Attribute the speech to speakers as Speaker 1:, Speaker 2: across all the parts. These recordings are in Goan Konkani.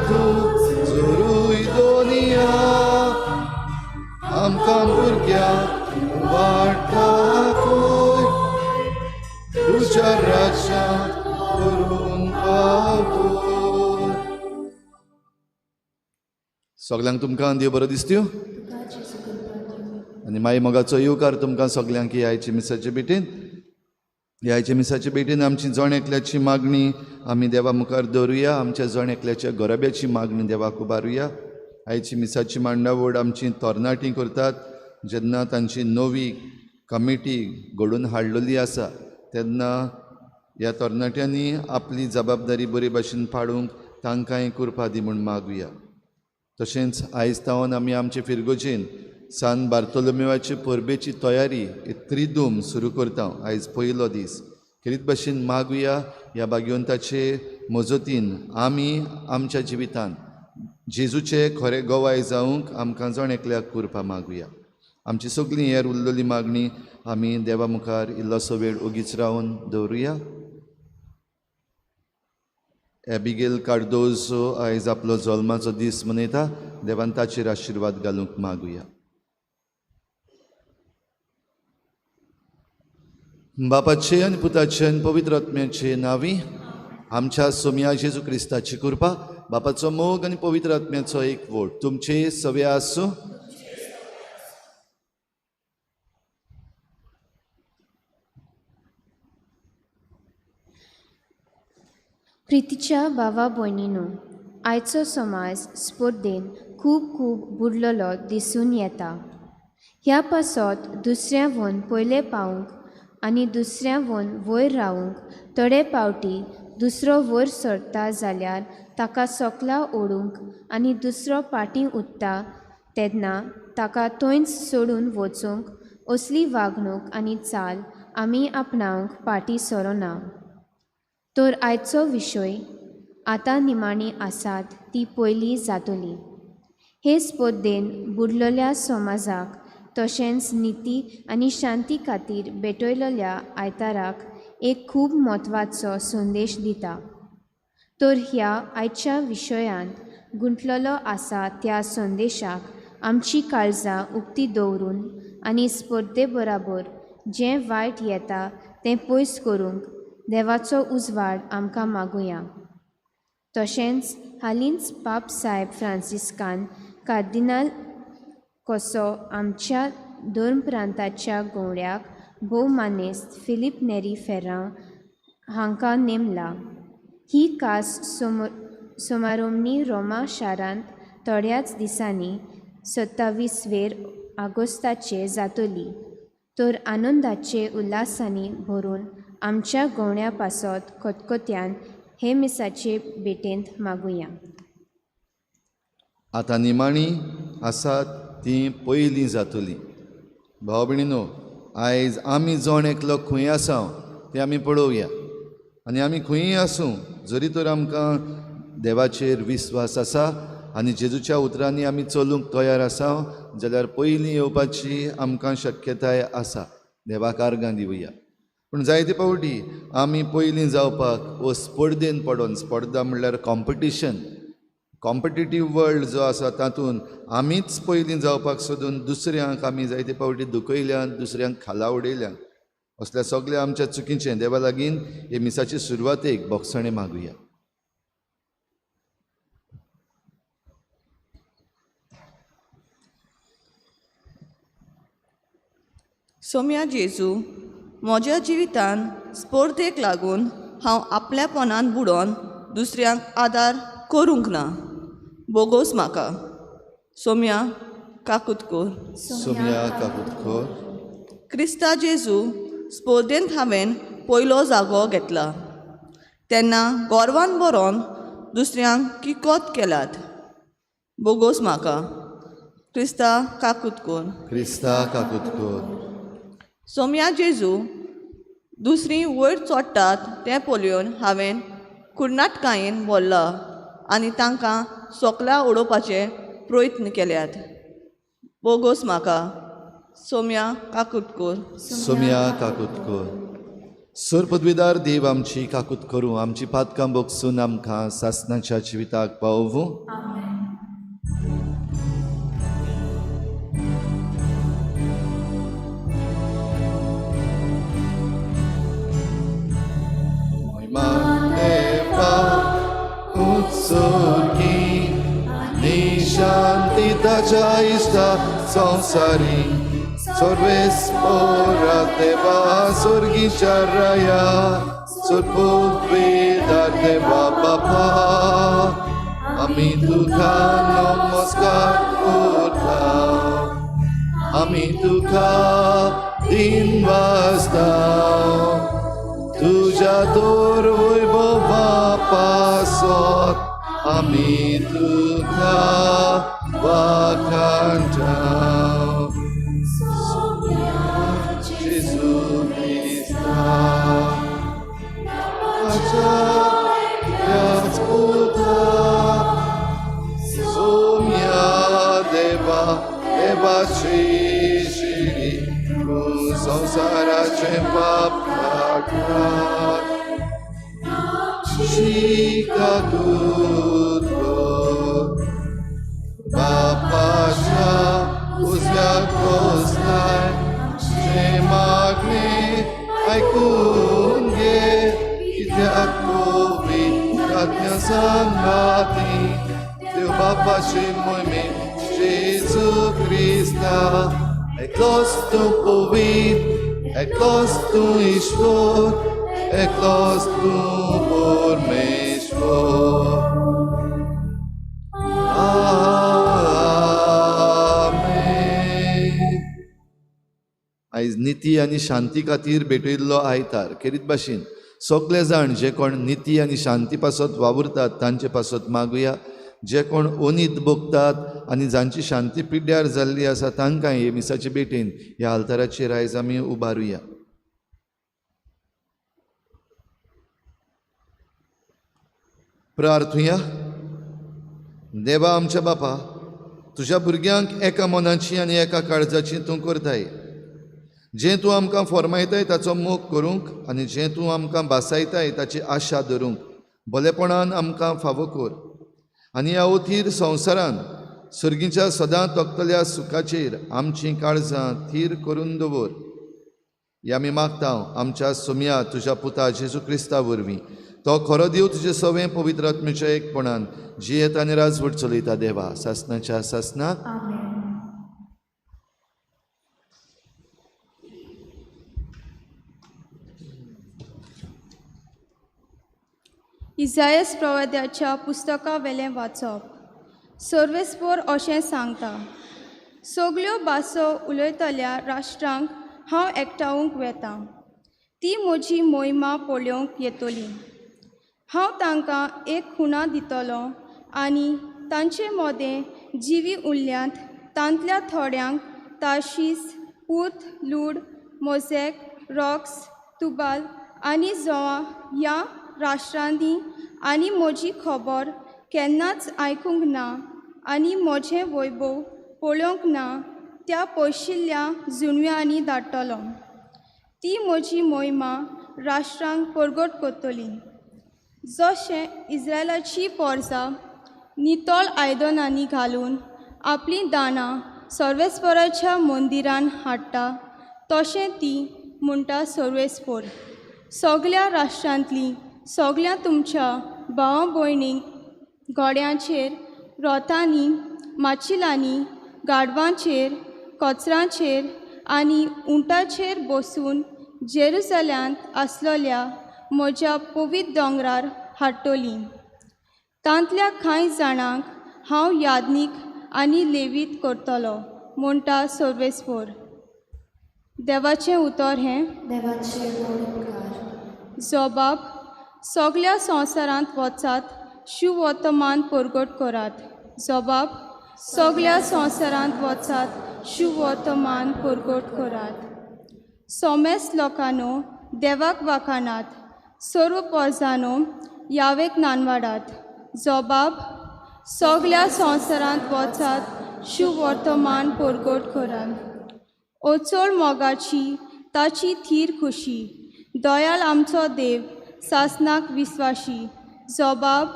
Speaker 1: तूं जोरूय दोनिया आमकां भुरग्यांक वाट दाखय तुज्या राज्यांत करून पावय. सगल्यांक तुमकां देव बरो दिसत्यो आनी माई मोगाचो येवकार तुमकां सगल्यांक आयचे मिसाचे भेटेन. ह्या मिसाचे भेटेन आमची जण एकल्याची मागणी आमी देवा मुखार दवरुया. आमच्या जण एकल्याच्या गोरब्याची मागणी देवाक उबारुया. आयची मिसाची मांडावळ आमची तरणाटी करतात. जेन्ना तांची नवी कमिटी घडोवन हाडलेली आसा तेन्ना ह्या तरणाट्यांनी आपली जबाबदारी बरे भाशेन पाडूंक तांकांय कुरपा दी म्हूण मागुया. तशेंच आयज तावन आमी आमचे फिरगोजेन सान बार्तोलोमेवाचे परबेची तयारी त्रिदूम सुरू करता. आयज पयलो दीस खेरीत भाशेन मागुया. ह्या भाग्यवंताचे मजतीन आमी आमच्या जिवितांत जेजूचे खरे गवाय जावंक आमकां जण एकल्याक कुरपा मागुया. आमची सगळीं हेर उरलेली मागणी आमी देवा मुखार इल्लोसो वेळ ओगीच रावन दवरुया. एबिगेल कार्दोजो आयज आपलो जल्माचो दीस मनयता. देवान ताचेर आशिर्वाद घालूंक मागुया. बापाचे आनी पुताचे आनी पवित्र आत्म्याचे नांवी आमच्या सोमया जेजू क्रिस्ताची कृपा, बापाचो मोग आनी पवित्र आत्म्याचो एक वोट तुमचे सवे आसूं.
Speaker 2: प्रितीच्या भावा भयणीनो, आयचो समाज स्पर्धेन खूब खूब बुडलेलो दिसून येता. ह्या पासत दुसऱ्यावन पयले पावूंक आनी दुसऱ्यावन वयर रावूंक थोडे पावटी दुसरो वयर सरता जाल्यार ताका सकला ओडूंक आनी दुसरो फाटीं उरता तेन्ना ताका थंयच सोडून वचूंक असली वागणूक आनी चाल आमी आपणावंक फाटीं सरोना. तर आयचो विशय आतां निमाणी आसात ती पयली जातली. हे स्पर्धेन बुडलेल्या समाजाक तशेंच निती आनी शांती खातीर भेटयलेल्या आयताराक एक खूब म्हत्वाचो संदेश दिता. तर ह्या आयच्या विशयांत गुंतलेलो आसा त्या संदेशाक आमची काळजां उक्ती दवरून आनी स्पर्धे बराबर जें वायट येता तें पयस करूंक देवाचो उजवाड आमकां मागुया. तशेंच हालींच पाप सायब फ्रांसिस्कान कार्दिनाल कसो आमच्या धर्म प्रांताच्या गवळ्याक भोव मानेस्त फिलीप नेरी फेर्रांव हांकां नेमला. ही कास सोमारोमनी रोमा शारांत थोड्याच दिसांनी 27 ऑगस्टाचेर जातली. तर आनंदाचे उल्हासांनी भरून आमच्या गवण्या पासत खतखत्यान हे मिसाचे भेटेंत मागुया.
Speaker 1: आतां निमाणी आसात ती पयलीं जातली. भाव भयणीनो, आयज आमी जण एकलो खंय आसा तें आमी पळोवया. आनी आमी खंयूय आसूं जरी तर आमकां देवाचेर विस्वास आसा आनी जेजूच्या उतरांनी आमी चलूंक तयार आसा जाल्यार पयलीं येवपाची आमकां शक्यताय आसा. देवाक आर्गां दिवया. पूण जायते फावटी आमी पयलीं जावपाक वो स्पर्धेन पडोन, स्पर्धा म्हणल्यार कॉम्पिटिशन, कॉम्पिटिटीव वर्ल्ड जो आसा तातूंत आमीच पयलीं जावपाक सोदून दुसऱ्यांक आमी जायते फावटी दुखयल्यान, दुसऱ्यांक खाला उडयल्यान. असल्या सगल्या आमच्या चुकीचें देवा लागीं हे मिसाचे सुरवातेक बोगसणें मागुया.
Speaker 3: सोम्या जेजू, म्हज्या जिवितान स्पर्धेक लागून हांव आपल्यापणान बुडोन दुसऱ्यांक आदार करूंक ना. बोगोस म्हाका. सोम्या काकूत कोर.
Speaker 1: सोम्या काकूत कोर.
Speaker 3: क्रिस्ता जेजू, स्पर्धेंत हांवें पयलो जागो घेतला तेन्ना गोरवान बरोवन दुसऱ्यांक किकोत केलात. बोगोस म्हाका. क्रिस्ता काकूत कोर.
Speaker 1: क्रिस्ता काकूत कोर.
Speaker 3: सोम्या जेजू, दुसरी वयर चडटात तें पळोवन हांवें कुर्नाटकायेन भरला आनी तांकां सोकल्या उडोवपाचे प्रयत्न केल्यात. बोगोस म्हाका. सोम्या काकूत कोर.
Speaker 1: सोम्या काकूत कोर. सर पदवीदार देव आमची काकूत करूं, आमची पातकां बोगसून आमकां सासणाच्या जिविताक पावोवूं. शांती ताच्या इश्टा संवसारी सर्वेस्पोरा देवा स्वर्गीच्या राया सुरपुतवेदार देवा बापा आमी तुका नमस्कार करता, आमी तुका दिन वाजता तुज्या तोर वैभवा पासत आमी तुका वाखाणटा. जेजू क्रिस्ता ताच्या त्याच पुता सोम्या देवा देवाची शिडी तूं संवसाराचें पाप काडटा शिकाकूत कर बापाच्या उजव्या कोसलाय जे मागणे आयकून घे कित्याक पवित्र आत्म्या सांगाती देव बापाचे मोहिमेन जेजू क्रिस्ता एकलोच तूं पवित्र, एकलोच तूं ईश्वर, एकलोच तूं परमेश्वर. आमेन. आयज निती आनी शांती खातीर भेटयल्लो आयतार खेरीत भाशेन सगळे जाण जे कोण निती आनी शांती पासत वावुरतात तांचे पासत मागुया. जे कोण ओनीत भोगतात आनी जांची शांती पिड्ड्यार जाल्ली आसा तांकां हे मिसाचे भेटेन ह्या आल्ताराचेर आयज आमी उबारुया. प्रार्थुया. देवा आमच्या बापा, तुज्या भुरग्यांक एका मनाची आनी एका काळजाची तूं करताय. जें तूं आमकां फॉर्मायताय ताचो मोग करूंक आनी जें तूं आमकां भासायताय ताची आशा धरूंक भलेपणान आमकां फावो कर आनी ह्या अथीर संवसारान सर्गीच्या सदां तकतल्या सुखाचेर आमचीं काळजां थीर करून दवर. ह्या आमी मागता आमच्या सोम्या तुज्या पुता जेजू क्रिस्ता वरवीं, तो खरो देव तुजे सवें पवित्र आत्म्याच्या एकपणान जियेत आनी राजवट चलयता देवा सासणाच्या सासणाक.
Speaker 4: इजायस प्रवाद्याच्या पुस्तका वेलें वाचप. सर्वेस्पोर अशें सांगता, सगल्यो भासो उलयतल्या राष्ट्रांक हांव एकठावूंक वेता, ती म्हजी मोहिमा पळोवंक येतली. हांव तांकां एक खुणा दितलो आनी तांचे मदें जिवी उरल्यांत तांतल्या थोड्यांक ताशीस, पूत, लूड, मोझेक, रॉक्स, तुबाल आनी जोवा ह्या राष्ट्रांनी आनी म्हजी खबर केन्नाच आयकूंक ना आनी म्हजें वैभव पळोवंक ना त्या पयशिल्ल्या जुनव्यांनी धाडटलो. ती म्हजी मोहिमा राष्ट्रांक परगट करतली. जशें इस्रायलाची पोरसां नितळ आयदनांनी घालून आपलीं दाणां सर्वेस्पराच्या मंदिरान हाडटा तशें ती म्हणटा सर्वेस्पोर. सगल्या राष्ट्रांतलीं सगल्या तुमच्या भावा भयणींक घोड्यांचेर, रोतांनी, माचिलांनी, गाडवांचेर, कचरांचेर आनी उंटाचेर बसून जेरुजल्यांत आसलेल्या म्हज्या पवित्र दोंगरार हाडटलीं. तांतल्या कांय जाणांक हांव याज्ञीक आनी लेवीत करतलो म्हणटा सर्वेस्पोर. देवाचें उतर हें.
Speaker 5: देवाचें व्हड उपकार.
Speaker 4: जबाब, सगल्या संवसारांत वचात, शुवर्तमान परगट करात. जबाब, सगल्या संवसारांत वचात, शुवर्तमान परगट करात. सोमेस लोकांनो देवाक वाखाणात, सर्व पोरजानो यावेक नानवाडात. जबाब, सगल्या संवसारांत वचात, शुवर्तमान परगट करात. ओचोळ मोगाची ताची थीर खुशी, दयाल आमचो देव सासनाक विस्वाशी. जबाब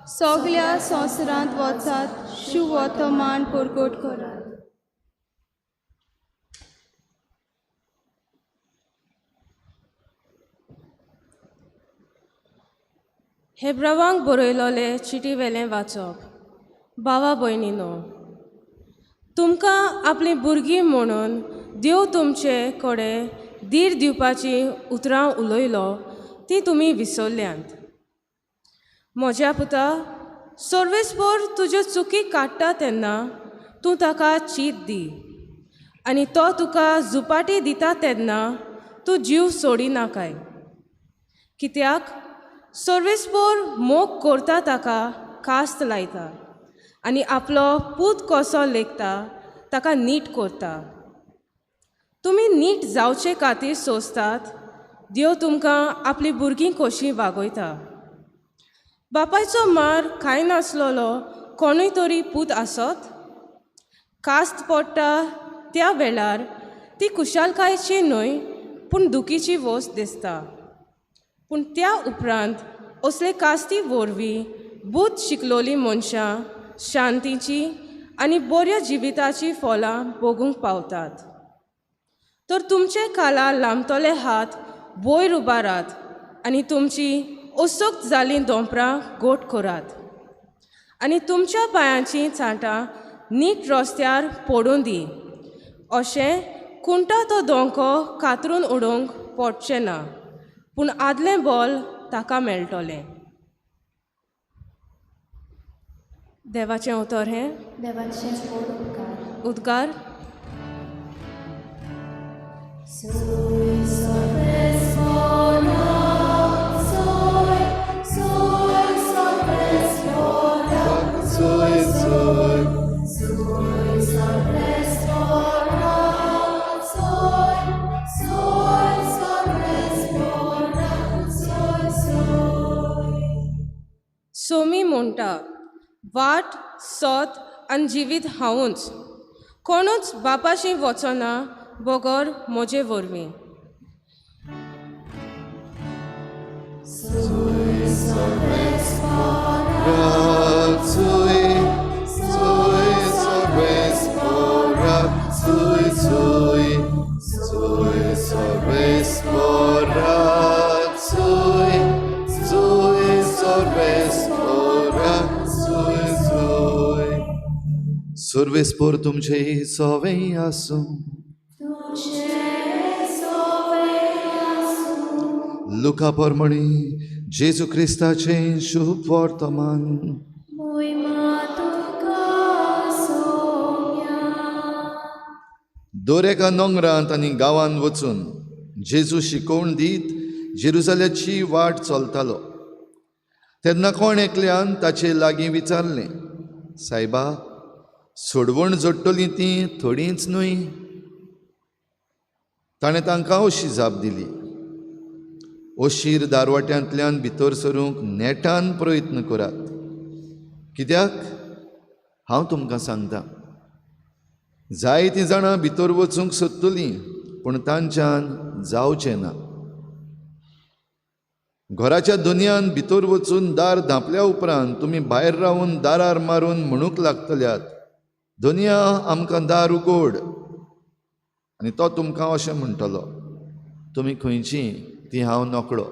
Speaker 4: सगल्या संवसारांत वचात शुवर्तमान परगट करात.
Speaker 6: हेब्रावांक बरयलोले चिटी वेलें वाचप. बाबा भयणीनो, तुमकां आपलीं भुरगीं म्हणून देव तुमचे कडेन धीर दिवपाची उतरां उलयलो ती तुमी विसरल्यांत. म्हज्या पुता, सर्वेस्पर तुज्यो चुकी काडटा तेन्ना तूं ताका चीत दी आनी तो तुका झुपाटी दिता तेन्ना तूं जीव सोडिनाकाय. कित्याक सर्वेस्पर मोग करता ताका कास्त लायता आनी आपलो पूत कसो लेखता ताका नीट करता. तुमी नीट जावचे खातीर सोंसतात, देव तुमकां आपली भुरगीं कशीं वागयता. बापायचो मार खाय नासलेलो कोणूय तरी पूत आसत? कास्त पडटा त्या वेळार ती खुशालकायेची न्हय पूण दुखीची वस्त दिसता. पूण त्या उपरांत असले कास्ती वरवीं बूद शिकलोलीं मनशां शांतीची आनी बऱ्या जिविताची फलां भोगूंक पावतात. तर तुमचे खाला लांबतले हात वयर उबारात आनी तुमची असक्त जालीं दोंपरां गोट करात आनी तुमच्या पांयांचीं चांटां नीट रस्त्यार पडूं दी. अशें कुंटा तो दोंको कातरून उडोवंक पडचें ना, पूण आदलें बॉल ताका मेळटलें. देवाचें उतर हें.
Speaker 5: देवाचें व्हड उपकार.
Speaker 6: उद्गार. सोमी म्हणटा, वाट सत आनी जिवीत हांवूच, कोणूच बापाशी वचना बगर म्हजे वरवीं.
Speaker 1: सर्वेस्पर तुमचे सवे आसूं. लुका परमणी जेजू क्रिस्ताचें शुभ वर्तमान. दर एका नोंगरांत आनी गांवांत वचून जेजू शिकोवण दीत जेरुजाल्याची वाट चलतालो. तेन्ना कोण एकल्यान ताचे लागीं विचारलें, सायबा, सोडवण जोडटलीं तीं थोडींच न्हय? ताणें तांकां अशी जाप दिली, अशीर दारवाट्यांतल्यान भितर सरूंक नेटान प्रयत्न करात. कित्याक हांव तुमकां सांगता, जायतीं जाणां भितर वचूंक सोदतलीं पूण तांच्यान जावचें ना. घराच्या दुनियान भितर वचून दार धांपल्या उपरांत तुमी भायर रावन दारार मारून म्हणूंक लागतल्यात, दुनिया आमकां दार उगोड. आनी तो तुमकां अशें म्हणटलो, तुमी खंयची ती हांव नकळो.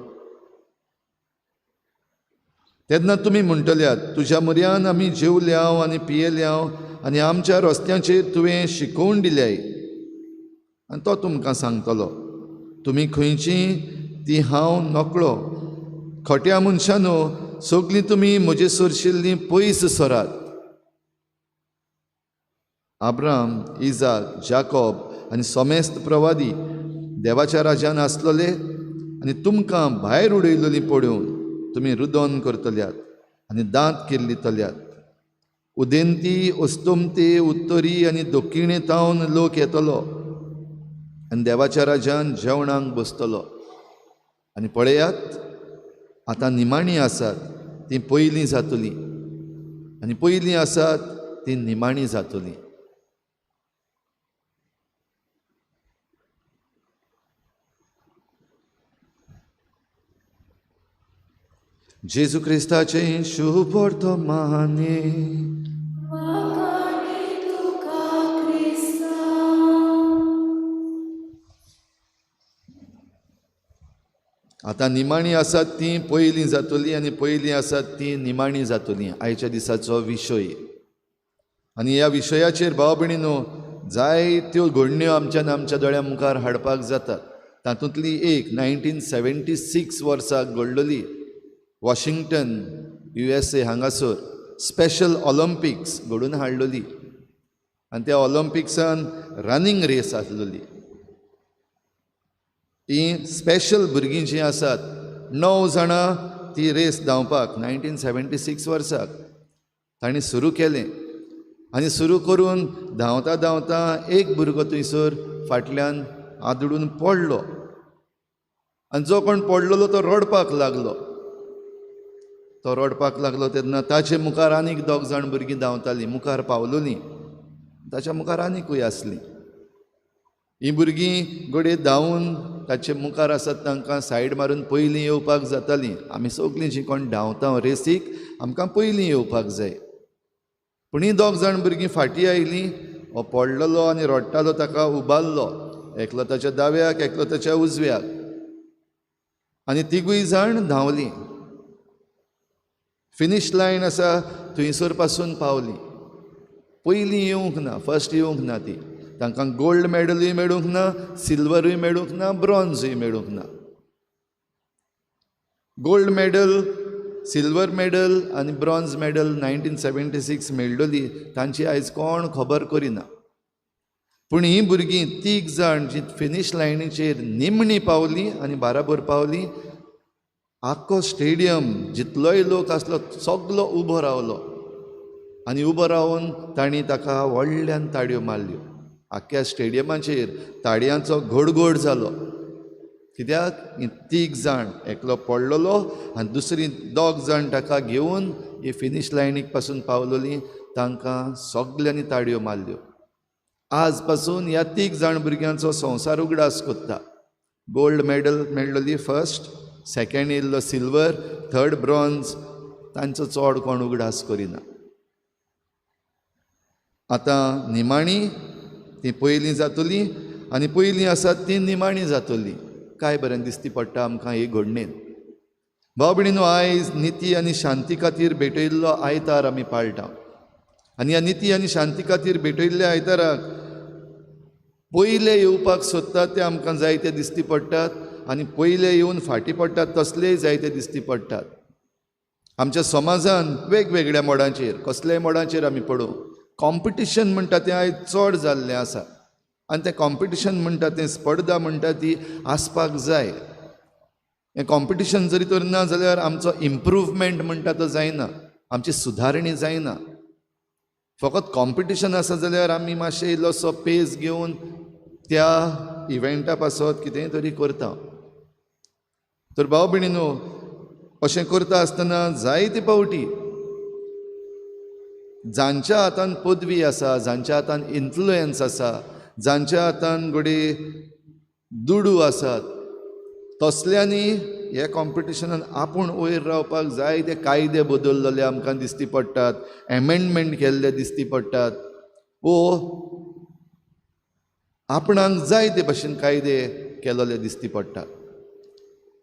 Speaker 1: तेन्ना तुमी म्हणटल्यात, तुज्या म्हऱ्यान आमी जेवल्याव आनी पियेल्याव आनी आमच्या रस्त्यांचेर तुवें शिकोवन दिल्याय. आनी तो तुमकां सांगतलो, तुमी खंयची ती हांव नकळो. खोट्या मनशानो, सगळीं तुमी म्हजे सरशिल्लीं पयस सरात. आब्राम, इजाक, जाकोब आनी समेस्त प्रवादी देवाच्या राज्यान आसलोले आनी तुमकां भायर उडयलोलीं पळोवन तुमी रुदन करतल्यात आनी दांत किल्लितल्यात. उदेंती, अस्तमते, उत्तरी आनी दक्षिणे तावन लोक येतलो आनी देवाच्या राज्यान जेवणाक बसतलो. आनी पळयात, आतां निमाणी आसात तीं पयलीं जातलीं आनी पयलीं आसात तीं निमाणी जातलीं. जेजू क्रिस्ताचें शुभ वर्तमाने. आतां निमाणी आसात ती पयलीं जातली आनी पयलीं आसात ती निमाणी जातली. आयच्या दिसाचो विशय आनी ह्या विशयाचेर भाव भयणीनो जायत्यो घडण्यो आमच्यान आमच्या दोळ्यां मुखार हाडपाक जातात. तातूंतली एक 1976 वर्साक घडलेली वॉशिंग्टन USA हांगासर स्पेशल ऑलंपिक्स घडोवन हाडलेली आनी त्या ऑलंपिक्सान रनिंग रेस आसलेली. ही स्पेशल भुरगीं जीं आसात 9 जाणां ती रेस धांवपाक 1976 वर्साक तांणी सुरू केलें आनी सुरू करून धांवता धांवता एक भुरगो थंयसर फाटल्यान आदळून पडलो आनी जो कोण पडलेलो तो रडपाक लागलो. तो रडपाक लागलो तेन्ना ताचे मुखार आनीक 2 जाण भुरगीं धांवतालीं, मुखार पावलोलीं, ताच्या मुखार आनीकूय आसलीं. हीं भुरगीं घडये धांवून ताचे मुखार आसात तांकां सायड मारून पयलीं येवपाक जातालीं. आमी सगलीं जीं कोण धांवता रेसीक आमकां पयलीं येवपाक जाय. पूण हीं 2 जाण भुरगीं फाटीं आयलीं. हो पडलेलो आनी रडटालो ताका उबारलो, एकलो ताच्या दाव्याक एकलो ताच्या उजव्याक, आनी तिगूय जाण धांवलीं. फिनीश लायन आसा थंयसर पासून पावलीं. पयलीं येवंक ना, फर्स्ट येवंक ना ती. तांकां गोल्ड मेडलूय मेळूंक ना, सिल्वरूय मेळूंक ना, ब्रॉन्जूय मेळूंक ना. गोल्ड मेडल, सिल्वर मेडल आनी ब्रॉन्ज मेडल 1976 मेळ्ळली, तांची आयज कोण खबर करिना. पूण हीं भुरगीं 3 जाण जीं फिनीश लायनीचेर निमणी पावलीं आनी बाराबर पावलीं, आख्खो स्टेडियम जितलोय लोक आसलो सगलो उबो रावलो आनी उबो रावन तांणी ताका व्हडल्यान ताळयो मारल्यो. आख्ख्या स्टेडियमाचेर ताळयांचो घडघड जालो. कित्याक? हीं 3 जाण, एकलो पडलेलो आनी दुसरी 2 जाण ताका घेवन ही फिनीश लायनीक पासून पावलोलीं, तांकां सगल्यांनी ताळयो मारल्यो. आज पासून ह्या 3 जाण भुरग्यांचो संवसार उगडास कोत्ता. गोल्ड मेडल मेळ्ळली फर्स्ट, सेकेंड येयल्लो सिल्वर, थर्ड ब्रॉन्ज, तांचो चड कोण उगडास करिना. आतां निमाणी ती पयलीं जातली आनी पयलीं आसात ती निमाणी जातली. काय बरें दिसती पडटा आमकां ही घडणेन. भाव भयणीनो, आयज निती आनी शांती खातीर भेटयल्लो आयतार आमी पाळटा आनी ह्या निती आनी शांती खातीर भेटयल्ल्या आयताराक पयले येवपाक सोदतात ते आमकां जायते दिसती पडटात आनी पयले येवन फाटीं पडटात तसलेय जायते दिसती पडटात. आमच्या समाजान वेगवेगळ्या मोडांचेर, कसल्याय मोडांचेर आमी पडूं, कॉम्पिटिशन म्हणटा तें आयज चड जाल्लें आसा आनी तें कॉम्पिटिशन म्हणटा तें स्पर्धा म्हणटा ती आसपाक जाय. हें कॉम्पिटिशन जरी तर ना जाल्यार आमचो इम्प्रूवमेंट म्हणटा तो जायना, आमची सुदारणी जायना. फकत कॉम्पिटिशन आसा जाल्यार आमी मातशें इल्लोसो पेस घेवन त्या इव्हेंटा पासत कितेंय तरी करता. तर भाव भयणीनो, अशें करता आसतना जायते फावटी जांच्या हातान पदवी आसा, जांच्या हातान इन्फ्लुयन्स आसा, जांच्या हातान घडये दुडू आसात, तसल्यांनी ह्या कॉम्पिटिशनान आपूण वयर रावपाक जाय ते कायदे बदललेले आमकां दिसती पडटात, एमेंडमेंट केल्ले दिसती पडटात, वो आपणाक जाय ते भशेन कायदे केल्ले दिसती पडटात.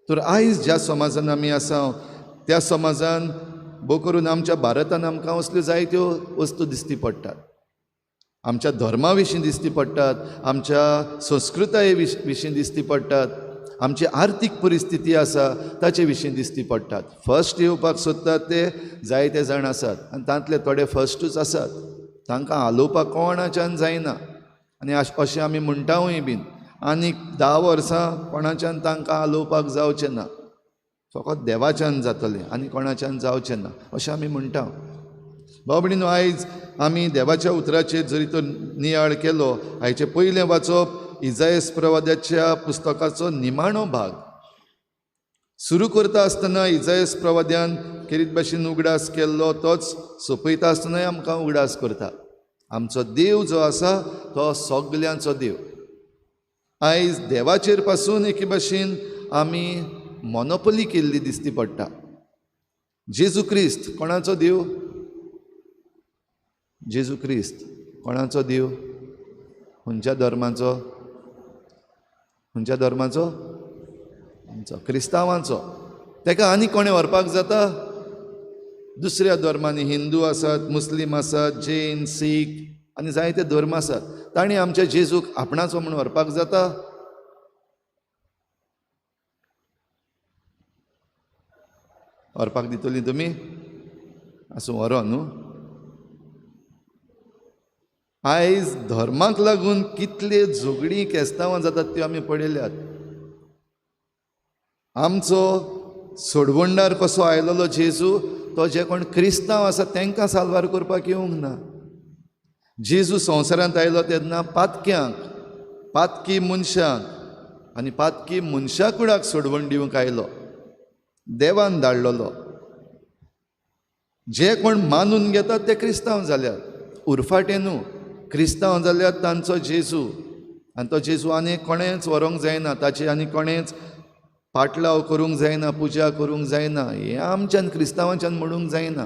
Speaker 1: तर आयज ज्या समाजान आमी आसा त्या समाजान भोव करून आमच्या भारतान आमकां असल्यो जायत्यो वस्तू दिसती पडटात. आमच्या धर्मा विशीं दिसती पडटात, आमच्या संस्कृताये विशीं दिसती पडटात, आमची आर्थीक परिस्थिती आसा ताचे विशीं दिसती पडटात. फर्स्ट येवपाक सोदतात ते जायते जाण आसात आनी तांतले थोडे फर्स्टूच आसात, तांकां हालोवपाक कोणाच्यान जायना. आनी अशें आमी म्हणटावूय बीन आनीक 10 वर्सां कोणाच्यान तांकां हालोवपाक जावचें ना, फकत देवाच्यान जातलें आनी कोणाच्यान जावचें ना अशें आमी म्हणटा. भाव भयणीनो, आयज आमी देवाच्या उतराचेर जरी तो नियाळ केलो, आयचें पयलें वाचप इजायस प्रवाद्याच्या पुस्तकाचो निमाणो भाग सुरू करता आसतना इजायस प्रवाद्यान केरीत भाशेन उगडास केल्लो तोच सोंपयता आसतनाय आमकां उगडास करता. आमचो देव जो आसा तो सगल्यांचो देव. आयज देवाचेर पासून एके भाशेन आमी मोनोपोली केल्ली दिसती पडटा. जेजू क्रिस्त कोणाचो देव? जेजू क्रिस्त कोणाचो देव? खंयच्या धर्माचो? खंयच्या धर्माचो? आमचो क्रिस्तांवांचो. ताका आनी कोणें व्हरपाक जाता? दुसऱ्या धर्मांनी हिंदू आसात, मुस्लीम आसात, जैन, सीख आनी जायते धर्म आसात. तांणी आमच्या जेजूक आपणाचो म्हूण व्हरपाक जाता? व्हरपाक दितली तुमी? आसूं, व्हरो न्हू. आयज धर्माक लागून कितले झगडीं केस्तांवां जातात त्यो आमी पळयल्यात. आमचो सोडवणदार कसो आयलेलो जेजू, तो जे कोण क्रिस्तांव आसा तांकां साल्वार करपाक येवंक ना. जेजू संवसारांत आयलो तेन्ना पातक्यांक, पातकी मनशांक आनी पातकी मनशा कुडाक सोडवण दिवंक आयलो. देवान धाडलेलो. जे कोण मानून घेतात ते क्रिस्तांव जाल्यात. उरफाटें न्हू, क्रिस्तांव जाल्यार तांचो जेजू, आनी तो जेजू आनी कोणेंच व्हरूंक जायना, ताची आनी कोणेंच पाटलाव करूंक जायना, पुजा करूंक जायना, हें आमच्यान क्रिस्तांवांच्यान म्हणूंक जायना.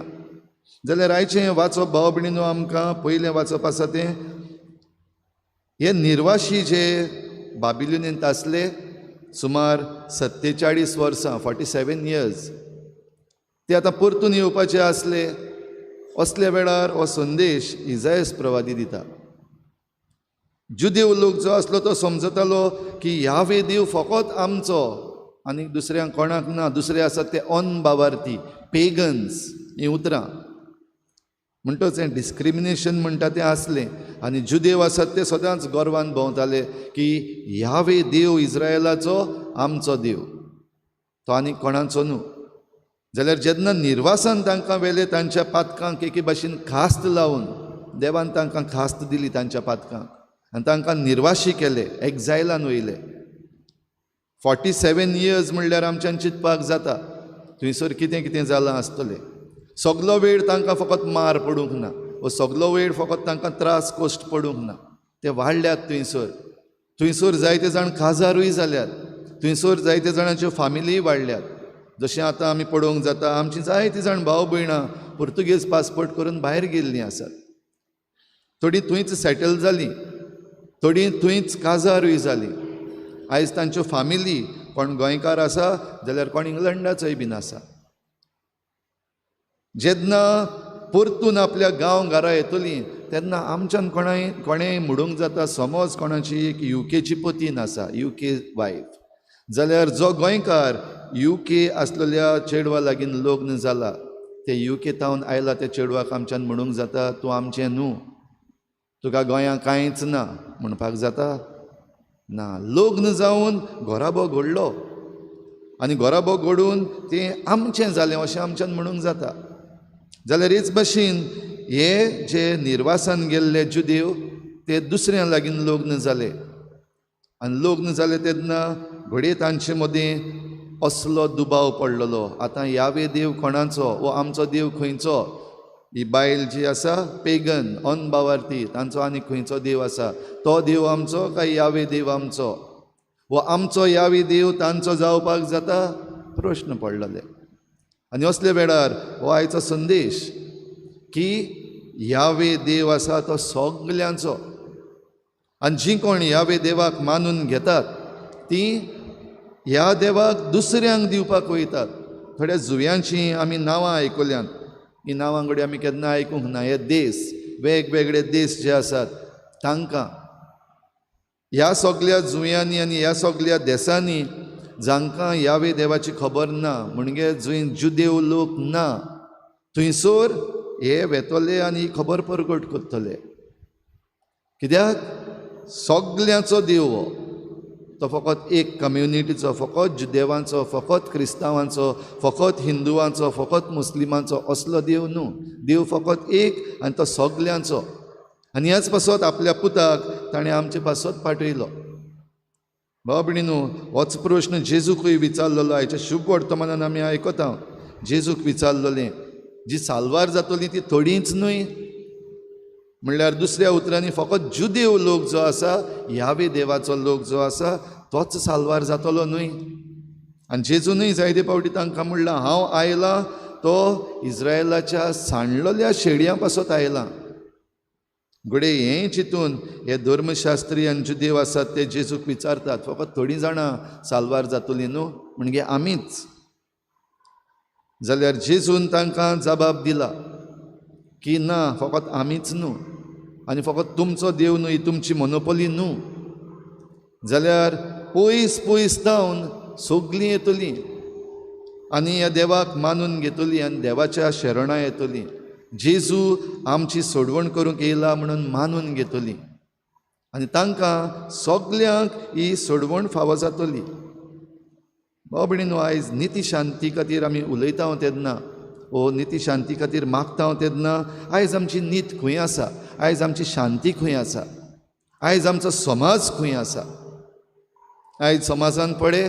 Speaker 1: जाल्यार आयचें वाचप भाव भयणीनो, आमकां पयलें वाचप आसा तें हे निर्वाशी जे बाबिलोनींत आसले सुमार 47 वर्सां, 47 इयर्स, ते आतां परतून येवपाचे आसले. असल्या वेळार हो संदेश इजायस प्रवादी दिता. जुदेव लोक जो आसलो तो समजतालो की यावे देव फकत आमचो आनी दुसऱ्यांक कोणाक ना. दुसरे आसात ते अनबावार्थी, पेगन्स हीं उतरां. म्हणटच हें डिस्क्रिमिनेशन म्हणटा तें आसलें. आनी जुदेव आसात ते सदांच गर्वान भोंवताले की यावे देव इस्रायलाचो आमचो देव, तो आनी कोणाचो न्हू. जाल्यार जेन्ना निर्वासान तांकां व्हेले, तांच्या पातकांक एके भाशेन खास्त लावन देवान तांकां खास्त दिली तांच्या पातकांक, आनी तांकां निर्वाशी केले, एक्झायलान वयले. 47 इयर्स म्हणल्यार आमच्यान चिंतपाक जाता थंयसर कितें कितें जालां आसतलें. सगलो वेळ तांकां फकत मार पडूंक ना, वो सगलो वेळ फकत तांकां त्रास कश्ट पडूंक ना. ते वाडल्यात थंयसर, थंयसर जायते जाण काजारूय जाल्यात, थंयसर जायते जाणांच्यो फामिलीय वाडल्यात. जशें आतां आमी पळोवंक जाता, आमची जायतीं जाण भाव भयणां पुर्तुगेज पासपोर्ट करून भायर गेल्लीं आसात. थोडीं थंयच सेटल जालीं, थोडीं थंयच काजारूय जालीं. आयज तांच्यो फामिली कोण गोंयकार आसा जाल्यार कोण इंग्लंडाचोय बीन आसा. जेन्ना परतून आपल्या गांव घरा येतलीं तेन्ना आमच्यान कोणेंय म्हणूंक जाता, समज कोणाची एक युकेची पतीन आसा, युके वायफ, जाल्यार जो गोंयकार युके आसलेल्या चेडवा लागीं लग्न जाला, ते युके तावन आयला त्या चेडवाक आमच्यान म्हणूंक जाता तूं आमचें न्हू, तुका गोंयांत कांयच ना म्हणपाक जाता ना. लग्न जावन घराबो घडलो आनी घराबो घडून तें आमचें जालें अशें आमच्यान म्हणूंक जाता. जाल्यार हेच भाशेन हे जे निर्वासान गेल्ले जुदेव ते दुसऱ्या लागीं लग्न जाले, आनी लग्न जाले तेन्ना घडये तांचे मदीं असलो दुबाव पडलेलो, आतां यावे देव कोणाचो, वो आमचो देव खंयचो? ही बायल जी आसा पेगन, अनबावार्थी, तांचो आनी खंयचो देव आसा? तो देव आमचो काय यावे देव आमचो? वो आमचो यावे देव तांचो जावपाक जाता? प्रश्न पडलेले. आनी असल्या वेळार हो आयचो संदेश की यावे देव आसा तो सगल्यांचो, आनी जीं कोण यावे देवाक मानून घेतात तीं ह्या देवाक दुसऱ्यांक दिवपाक वयतात. थोड्या जुव्यांचीं आमी नांवां आयकल्यांत, हीं नांवां घडये आमी केन्ना आयकूंक ना. हे देश, वेगवेगळे देश जे आसात तांकां ह्या सगल्या जुंव्यांनी आनी ह्या सगल्या देसांनी जांकां यावे देवाची खबर ना, म्हणजे जंय जुदेव लोक ना, थंयसर हे वेतले आनी ही खबर परगट करतले. कित्याक सगल्यांचो देव हो, तो फकत एक कम्युनिटीचो, फकत जुदेवांचो, फकत क्रिस्तांवांचो, फकत हिंदुवांचो, फकत मुस्लिमांचो असलो देव न्हू. देव फकत एक आनी तो सगल्यांचो. आनी ह्याच पासत आपल्या पुताक ताणें आमचे पासत पाठयलो. भाव भयणीनो, होच प्रश्न जेजूकूय विचारलेलो. आयच्या शुभ वर्तमानान आमी आयकता, जेजूक विचारलेलें जी साल्वार जातली ती थोडींच न्हय, म्हणल्यार दुसऱ्या उतरांनी फकत जुदेव लोक जो आसा, यावे देवाचो लोक जो आसा तोच साल्वार जातलो न्हय. आनी जेजूनय जायते फावटी तांकां म्हणलां, हांव आयलां तो इस्रायलाच्या सांडलेल्या शेडयां पासत आयला. घडये हें चिंतून हे धर्मशास्त्री आनी जुदेव आसात ते जेजूक विचारतात, फकत थोडीं जाणां साल्वार जातलीं न्हू, म्हणजे आमीच. जाल्यार जेजून तांकां जबाब दिला की ना, फकत आमीच न्हू आनी फकत तुमचो देव न्हू, ही तुमची मोनोपोली न्हू, जाल्यार पयस पयस जावन सगलीं येतलीं आनी ह्या देवाक मानून घेतली आनी देवाच्या शरणां येतली. जेजू आमची सोडवण करूंक येयला म्हणून मानून घेतली आनी तांकां सगल्यांक ही सोडवण फावो जातली. भाव भयणीनो, आयज निती शांती खातीर आमी उलयता तेन्ना ओ निती शांती खातीर मागता तेन्ना आयज आमची नीत खंय आसा, आयज आमची शांती खंय आसा, आयज आमचो समाज खंय आसा? आयज समाजान पडे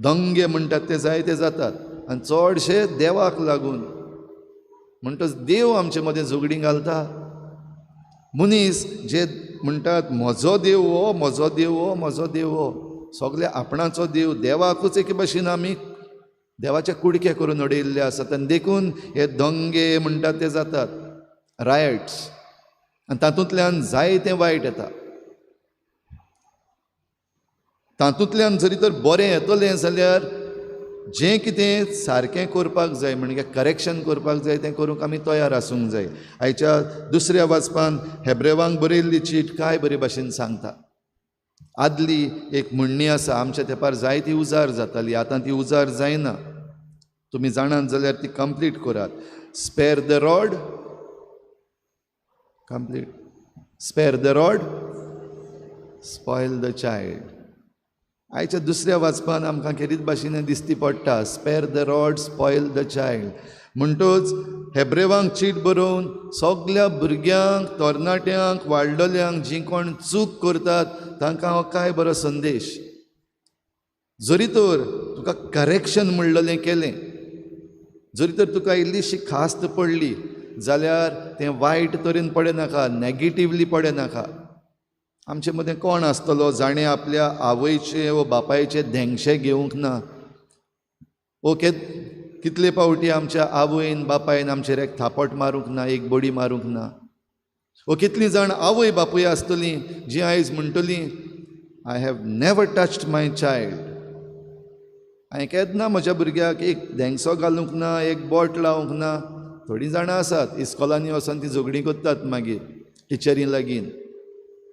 Speaker 1: दंगे म्हणटात ते जायते जातात आनी चडशे देवाक लागून. म्हणटच देव आमचे मदें झगडीं घालता. मनीस जे म्हणटात म्हजो देव हो, म्हजो देव हो, म्हजो देव हो, सगळे आपणाचो देव, देवाकूच एके भाशेन आमी देवाचे कुडके करून उडयल्ले आसात आनी देखून हे दंगे म्हणटात ते जातात, रायट्स, आनी तातूंतल्यान जायतें वायट येता. तातूंतल्यान जरी तर बरें येतलें जाल्यार जें कितें सारकें करपाक जाय, म्हणजे करेक्शन करपाक जाय, तें करूंक आमी तयार आसूंक जाय. आयच्या दुसऱ्या वाचपान हेब्रेवांक बरयल्ली चीट काय बरे भाशेन सांगता. आदली एक म्हणणी आसा, आमच्या तेंपार जायती उजार जाताली, आतां ती उजार जायना. तुमी जाणात जाल्यार ती कंप्लीट करात. Spare the rod, complete, spare the rod, spoil the child. आयच्या दुसऱ्या वाचपान आमकां खेरीत भाशेन दिसती पडटा, spare the rod spoil the child. म्हणटच हेब्रेवांक चीट बरोवन सगल्या भुरग्यांक, तरणाट्यांक, वाडलेल्यांक, जीं कोण चूक करतात तांकां हो काय बरो संदेश. जरी तर तुका करेक्शन म्हणलेलें केलें, जरी तर तुका इल्लीशी खास्त पडली जाल्यार तें वायट तरेन पडे नाका, नेगेटिवली पडे नाका. आमचे मदें कोण आसतलो जाणें आपल्या आवयचे वो बापायचे धेंगशे घेवंक ना? ओ कितले फावटी आमच्या आवयन बापायन आमचेर एक थापट मारूंक ना, एक बडी मारूंक ना? ओ कितलीं जाण आवय बापूय आसतलीं जीं आयज म्हणटलीं, I have never touched my child, हांवें केन्ना म्हज्या भुरग्याक एक धेंगसो घालूंक ना, एक बोट लावंक ना. थोडीं जाणां आसात इस्कॉलांनी वचोन तीं झगडीं करतात मागीर टिचरीं लागीं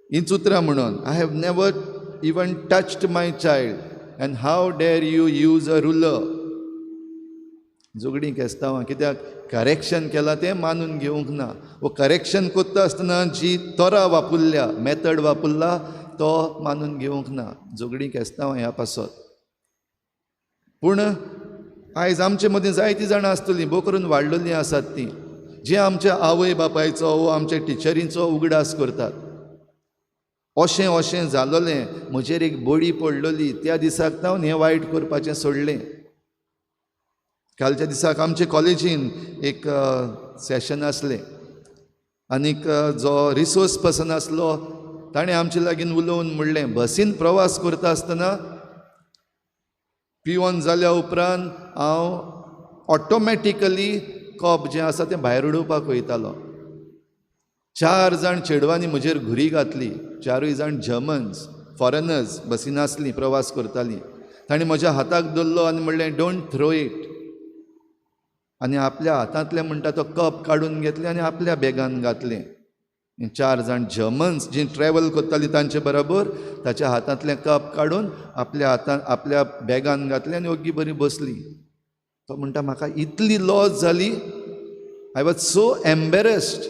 Speaker 1: हींच उतरां म्हणून, I have never even touched my child and how dare you use a ruler. झगडीं केस्तांवां कित्याक करेक्शन केलां तें मानून घेवंक ना. वो करेक्शन करता आसतना जी तरा वापरल्या, मेथड वापरला तो मानून घेवंक ना. झगडीं केस्तांवां ह्या पासत. पूण आयज आमचे मदीं जायतीं जाणां आसतलीं, भोव करून वाडलेलीं आसात तीं, जीं आमच्या आवय बापायचो वो आमच्या टिचरींचो उगडास करतात. अशें अशें जालोलें, म्हजेर एक बडी पडलेली, त्या दिसाक जावन हें वायट करपाचें सोडलें. कालच्या दिसाक आमचे कॉलेजीन एक सेशन आसलें आनीक जो रिसोर्स पर्सन आसलो ताणें आमचे लागीं उलोवन म्हणलें, बसीन प्रवास करता आसतना पिवन जाल्या उपरांत हांव ऑटोमॅटिकली कप जें आसा तें भायर उडोवपाक वयतालो. 4 जाण चेडवांनी म्हजेर घुरी घातली, 4 जाण जर्मन्स, फॉरेनर्स बसीन आसलीं, प्रवास करतालीं. ताणें म्हज्या हाताक धरलो आनी म्हणलें, don't throw it. आनी आपल्या हातांतलें म्हणटा तो कप काडून घेतलें आनी आपल्या बॅगान घातलें. 4 जाण जर्मन्स जीं ट्रॅवल करतालीं तांचे बरोबर ताच्या हातांतलें कप काडून आपल्या हातान आपल्या बॅगान घातलें आनी ओग्गी बरी बसली. तो म्हणटा, म्हाका इतली लॉस जाली, I was so embarrassed.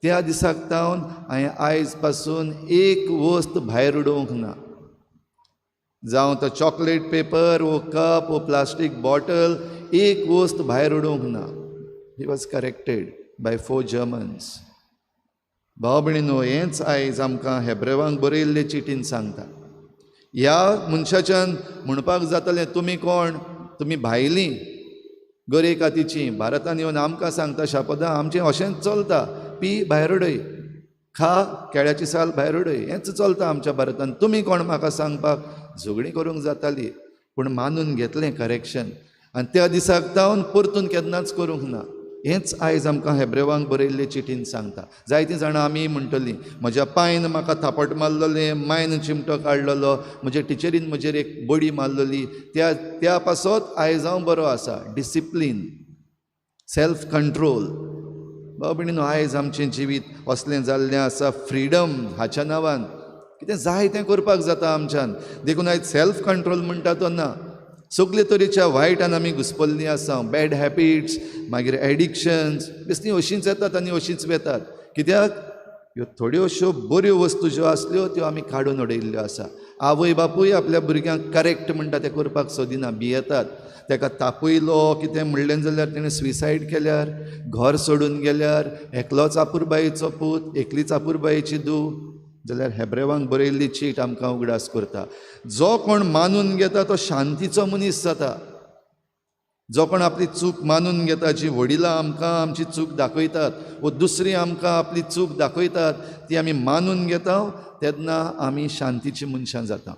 Speaker 1: त्या दिसाक जावन हांवें आयज पासून एक वस्त भायर उडोवंक ना, जावं तो चॉकलेट पेपर वो कप वो प्लास्टीक बॉटल, एक वस्त भायर उडोवंक ना. He was corrected by 4 Germans. भाव भयणीनो, हेंच आयज आमकां हेब्रेवांक बरयल्ले चिटीन सांगता. ह्या मनशाच्यान म्हणपाक जातलें, तुमी कोण, तुमी भायलीं गरे कातीचीं, भारतान येवन आमकां सांगता शापदां, आमचें अशेंच चलता, पी भायर उडय, खा केळ्याची साल भायर उडय, हेंच चलता आमच्या भारतान, तुमी कोण म्हाका सांगपाक? झगडीं करूंक जाताली, पूण मानून घेतलें करेक्शन. आनी त्या दिसाक तावन परतून केन्नाच करूंक ना. हेंच आयज आमकां हेब्रेवांक बरयल्ले चिटीन सांगता. जायतीं जाणां आमी म्हणटलीं म्हज्या पायन म्हाका थापट मारलेलें, मायन चिमटो काडलेलो, म्हजे टिचरीन म्हजेर एक बडी मारलेली, त्या त्या पासत आयज हांव बरो आसा. Discipline, self control. भाव भयणीनो, आयज आमचें जिवीत असलें जाल्लें आसा, फ्रिडम हाच्या नांवान कितें जाय तें करपाक जाता आमच्यान. देखून आयज सेल्फ कंट्रोल म्हणटा तो ना. सगळे तरेच्या वायटान आमी घुसपल्लीं आसा. बॅड हॅबिट्स, मागीर एडिक्शन्स, बेश्टीं अशींच येतात आनी अशींच वेतात. कित्याक ह्यो थोड्योश्यो बऱ्यो वस्तू ज्यो आसल्यो त्यो आमी काडून उडयल्ल्यो आसा. आवय बापूय आपल्या भुरग्यांक करेक्ट म्हणटा तें करपाक सोदिना, भियेतात. ताका तापयलो कितें म्हणलें जाल्यार तेणें सुसायड केल्यार, घर सोडून गेल्यार, एकलोच आपुरबायेचो पूत, एकलीच आपुरबायेची धूव, जाल्यार हेब्रेवांक बरयल्ली चीट आमकां उगडास करता. जो कोण मानून घेता तो शांतीचो मनीस जाता. जो कोण आपली चूक मानून घेता, जी वडिलां आमकां आमची चूक दाखयतात वो दुसरी आमकां आपली चूक दाखयतात ती आमी मानून घेता, तेन्ना आमी शांतीची मनशां जाता.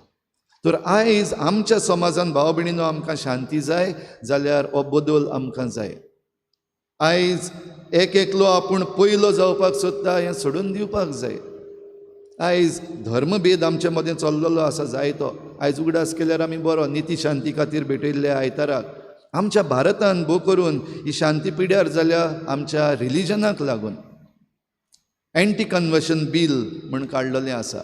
Speaker 1: तर आयज आमच्या समाजान भाव भयणीनो आमकां शांती जाय जाल्यार हो बदल आमकां जाय. आयज एक एकलो आपूण पयलो जावपाक सोदता हें सोडून दिवपाक जाय. आयज धर्मभेद आमचे मदें चल्लेलो आसा जायतो. आयज उगडास केल्यार आमी बरो निती शांती खातीर भेटयल्ले आयताराक आमच्या भारतान भोव करून ही शांती पिड्यार जाल्या आमच्या रिलिजनाक लागून. एंटी कन्वर्शन बील म्हण काडलेलें आसा.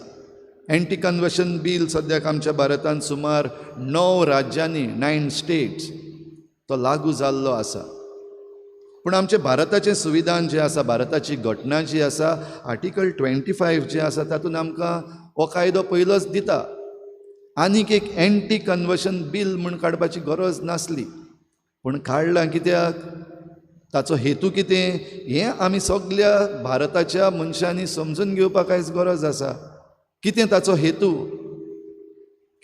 Speaker 1: एंटी कन्वर्शन बील सद्याक आमच्या भारतान सुमार 9 राज्यांनी, 9 स्टेट्स तो लागू जाल्लो आसा. पूण आमचें भारताचें संविधान जें आसा, भारताची घटना जी आसा, आर्टिकल 25 जें आसा तातूंत आमकां हो कायदो पयलोच दिता. आनीक एक एंटी कन्वर्शन बील म्हूण काडपाची गरज नासली, पूण काडलां कित्याक, ताचो हेतू कितें हें आमी सगल्या भारताच्या मनशांनी समजून घेवपाक आयज गरज आसा. कितें ताचो हेतू,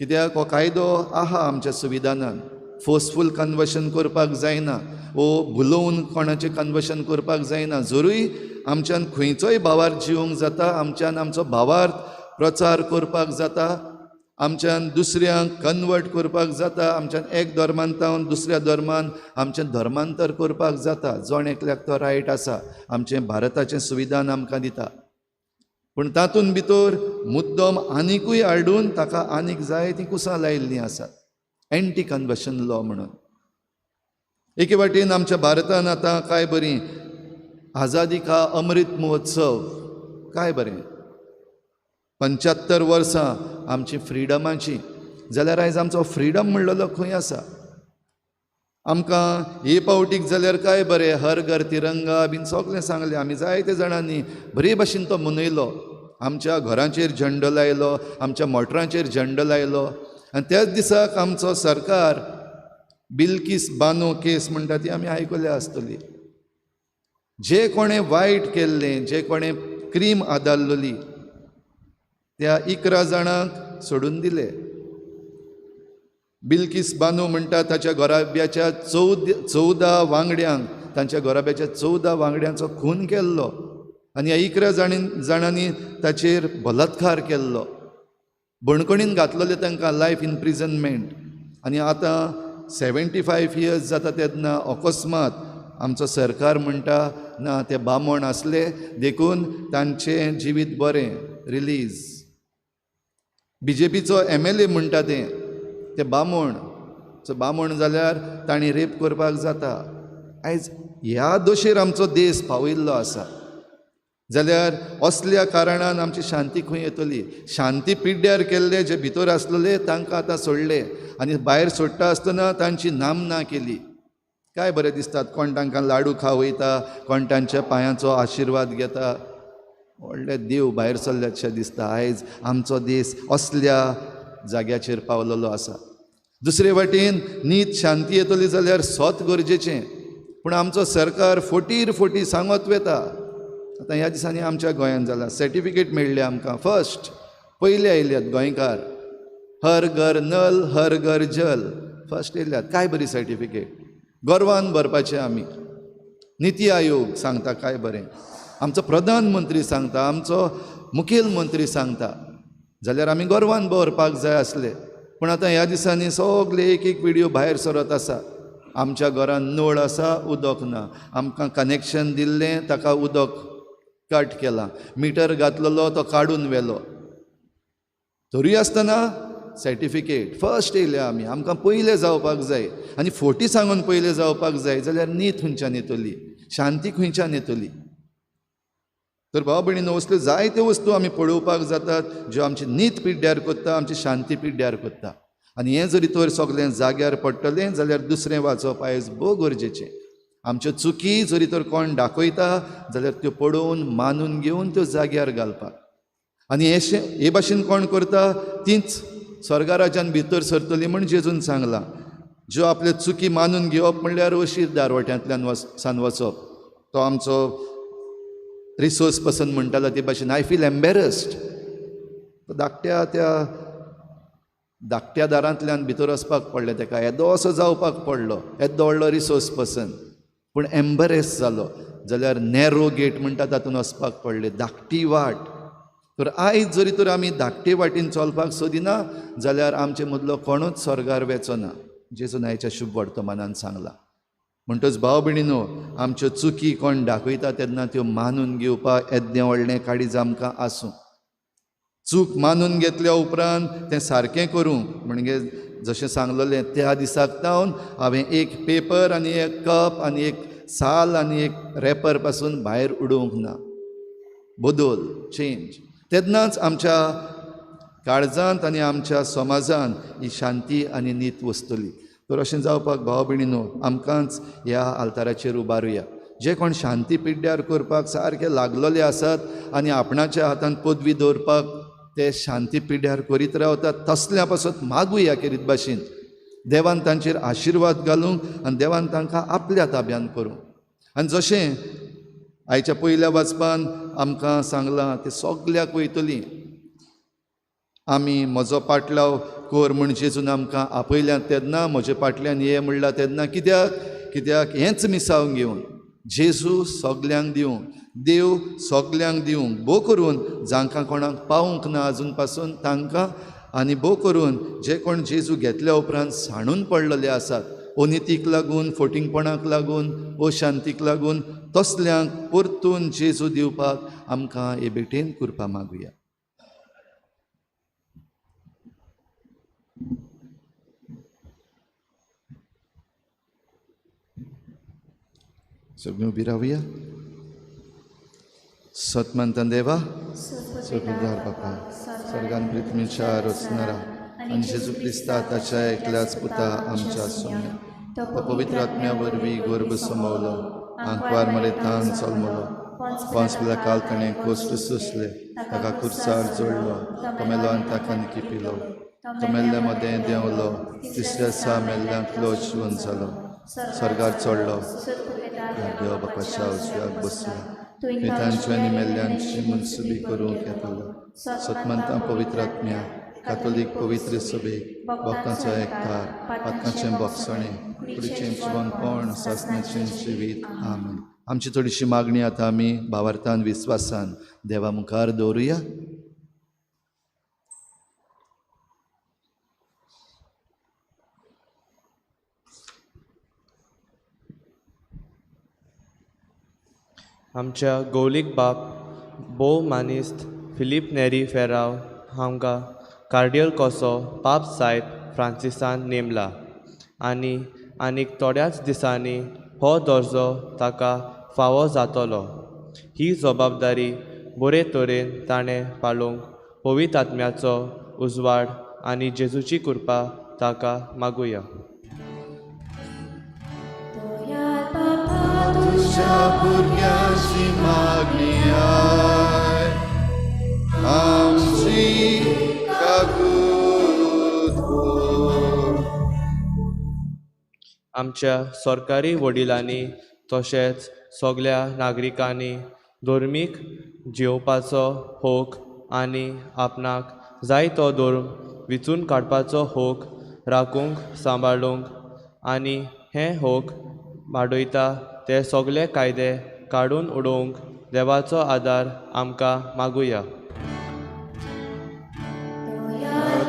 Speaker 1: कित्याक हो कायदो आहा आमच्या संविधानान. फोर्सफूल कन्वर्शन करपाक जायना वो भुलोवन कोणाचें कन्वर्शन करपाक जायना. जरूय आमच्यान खंयचोय भावार्थ जिवंक जाता, आमच्यान आमचो भावार्थ प्रचार करपाक जाता, आमच्यान दुसऱ्यांक कन्वर्ट करपाक जाता, आमच्यान एक धर्मांतावन दुसऱ्या धर्मान आमचें धर्मांतर करपाक जाता. जण एकल्याक तो रायट आसा, आमचें भारताचें संविधान आमकां दिता. पूण तातूंत भितर मुद्दम आनिकूय हाडून ताका आनीक जाय तीं कुसां लायिल्लीं आसात, एंटी कन्वर्शन लॉ म्हणून. एके वाटेन आमच्या भारतान आतां काय बरी आझादी का अमृत महोत्सव, काय बरें 75 वर्सां आमची फ्रिडमाची, जाल्यार आयज आमचो फ्रिडम म्हणलेलो खंय आसा? आमकां हे पावटीक जाल्यार काय बरें हर घर तिरंगा बीन सगळें सांगलें आमी, जायते जाणांनी बरे भाशेन तो मनयलो. आमच्या घरांचेर झेंडो लायलो, आमच्या मोटरांचेर झेंडो लायलो. आनी त्याच दिसाक आमचो सरकार बिल्किस बानो केस म्हणटा ती आमी आयकल्या आसतली. जे कोणें वायट केल्लें, जे कोणें क्रीम आदारलेली त्या 11 जाणांक सोडून दिले. बिल्किस बानो म्हणटा ताच्या घराब्याच्या 14 वांगड्यांक, तांच्या घराब्याच्या 14 वांगड्यांचो खून केल्लो आनी ह्या 11 जाणांनी ताचेर बलात्कार केल्लो, बणकणीन घातलेले तांकां लायफ इम्प्रिजनमेंट. आनी आतां 75 इयर्स जाता तेन्ना अकस्मात आमचो सरकार म्हणटा ना ते बामण आसले देखून तांचें जिवीत बरें, रिलीज. बीजेपीचो MLA म्हणटा ते बामण, बामण जाल्यार तांणी रेप करपाक जाता. आयज ह्या दोशेर आमचो देश पावयिल्लो आसा. जाल्यार असल्या कारणान आमची शांती खंय येतली? शांती पिड्ड्यार केल्ले जे भितर आसलेले तांकां आतां सोडले आनी भायर सोडटा आसतना तांची नामना केली. काय बरें दिसतात, कोण तांकां लाडू खावयता, कोण तांच्या पांयांचो आशिर्वाद घेता. व्हडले देव भायर सरल्यातशें दिसता. आयज आमचो देश असल्या जाग्याचेर पावलेलो आसा. दुसरे वाटेन नीत शांती येतली जाल्यार सत गरजेचें, पूण आमचो सरकार फोटीर फोटी सांगत वता. आतां ह्या दिसांनी आमच्या गोंयांत जाला, सर्टिफिकेट मेळ्ळी आमकां, फर्स्ट पयले आयल्यात गोंयकार, हर घर नल हर घर जल फर्स्ट येयल्यात. काय बरी सर्टिफिकेट, गर्वान भरपाचें आमी. निती आयोग सांगता काय बरें, आमचो प्रधानमंत्री सांगता, आमचो मुखेल मंत्री सांगता, जाल्यार आमी गर्वान भरपाक जाय आसले. पूण आतां ह्या दिसांनी सगळे एक एक व्हिडियो भायर सरत आसा. आमच्या घरान नळ आसा, उदक ना. आमकां कनेक्शन दिल्लें ताका उदक कट केलां. मिटर घातलेलो तो काडून व्हेलो. तरूय आसतना सर्टिफिकेट फर्स्ट येयल्या आमी, आमकां पयलें जावपाक जाय आनी फोटी सांगून पयलें जावपाक जाय जाल्यार नीत खंयच्यान येतली, शांती खंयच्यान येतली? तर भाव भयणीनो, असल्यो जायत्यो वस्तू आमी पळोवपाक जातात ज्यो आमची नीत पिड्ड्यार करता, आमची शांती पिड्ड्यार करता. आनी हें जरी तर सगळें जाग्यार पडटलें जाल्यार दुसरें वाचप आयज भोव गरजेचें. आमच्यो चुकी जरी तर कोण दाखयता जाल्यार त्यो पळोवन मानून घेवन त्यो जाग्यार घालपाक. आनी हे भाशेन कोण करता तींच स्वर्गराज्यान भितर सरतली म्हण जेजून सांगलां. ज्यो आपल्यो चुकी मानून घेवप म्हणल्यार अशीर दारवट्यांतल्यान सान वचप. तो आमचो रिसोर्स पर्सन म्हणटालो ते भाशेन, I feel embarrassed. धाकट्या त्या धाकट्या दारांतल्यान भितर वचपाक पडलें ताका, येदो असो जावपाक पडलो, येदो व्हडलो रिसोर्स पर्सन, पूण एम्बरेस जालो. जाल्यार नॅरो गेट म्हणटा तातूंत वचपाक पडलें, धाकटी वाट. तर आयज जरी तर आमी धाकटे वाटेन चलपाक सोदिना जाल्यार आमचे मदलो कोणूच स्वर्गार वेचो ना, जेजून आयच्या शुभ वर्तमानान सांगलां. म्हणटच भाव भयणीनो, आमच्यो चुकी कोण दाखयता तेन्ना त्यो मानून घेवपाक येद्दें व्हडलें काळीज आमकां आसूं. चूक मानून घेतल्या उपरांत तें सारकें करूंक म्हणजे जशें सांगलेलें त्या दिसाक तावन हांवें एक पेपर आनी एक कप आनी एक साल आनी एक रॅपर पासून भायर उडोवंक ना. बदल, चेंज. तेन्नाच आमच्या काळजांत आनी आमच्या समाजांत ही शांती आनी नीत वसतली. तर अशें जावपाक भाव भयणीनो, आमकांच ह्या आल्ताराचेर उबारुया. जे कोण शांती पिड्ड्यार करपाक सारके लागलेले आसात आनी आपणाच्या हातान पदवी दवरपाक ते शांती पिड्ड्यार करीत रावतात तसल्या पासत मागुया केरीत भाशेन देवान तांचेर आशिर्वाद घालूंक आनी देवान तांकां आपल्या ताब्यान करूंक. आनी जशें आयच्या पयल्या वाचपान आमकां सांगलां ते सगल्याक वयतली. आमी म्हजो पाटलाव कर म्हण जेजून आमकां आपयल्यात तेन्ना, म्हजे पाटल्यान ये म्हणलां तेन्ना, कित्याक कित्याक हेंच मिसाव घेवन जेजू सगल्यांक दिवंक, देव सगल्यांक दिवंक, भोव करून जांकां कोणाक पावूंक ना आजून पासून तांकां, आनी भोव करून जे कोण जेजू घेतल्या उपरांत सांडून पडलेले आसात अनितीक लागून, फोटिंगपणाक लागून, अशांतीक लागून, तसल्यांक परतून जेजू दिवपाक आमकां हे भेटेन कृपा मागुया. सगळीं उबी रावया. सतमंतन देवा, स्वर्गदार बापा, स्वर्गान पृथ्वीच्या रचणारा आनी जेजू क्रिस्ता ताच्या एकल्याच पुता आमच्या सोम्या, तो पवित्र आत्म्या वरवीं गर्भ समवलो, आंकवार मरेतान जल्मलो, पांचव्या काल ताणें कोश्ट सोंसले, ताका खुर्सार जोडलो, तो मेलो आनी ताका निकिपिलो, तो मेल्ल्या मदें देंवलो, तिसऱ्या दिसा मेल्ल्यांतलो जिवन जालो, स्वर्गार चडलो, देव बापाच्या उजव्याक बसलो, थंय तांची आनी मेल्ल्यांची मनसुबी करूंक येतलो. सतमंता पवित्र आत्म्या, कातोलीक पवित्र सभेक, भक्तांचो एकठार, पातकांचें भोगसणें, कुडीचें जिवनपण, सासणाचें जिवीत. आमेन. आमची थोडीशी मागणी आतां आमी भावार्थान विस्वासान देवा मुखार दवरुया.
Speaker 7: आमच्या गौलीक बाप भोव मानिस्त फिलीप नेरी फेराव हांकां कार्डियल कसो पाप सायब फ्रांसिसान नेमला आनी आनीक थोड्याच दिसांनी हो दर्जो ताका फावो जातलो. ही जबाबदारी बरे तरेन ताणें पाळूंक पवित्र आत्म्याचो उजवाड आनी जेजूची कृपा ताका मागुया.
Speaker 1: तुज्या भुरग्यांची मागणी आय, आमची काकूत कर.
Speaker 7: आमच्या सरकारी वडिलांनी तशेंच सगल्या नागरिकांनी धर्मीक जियोवपाचो हक आनी आपणाक जाय तो धर्म विचून काडपाचो हक राखूंक, सांबाळूंक आनी हे हक वाडयता ते सगळे कायदे काडून उडोवंक देवाचो आदार आमकां मागुया.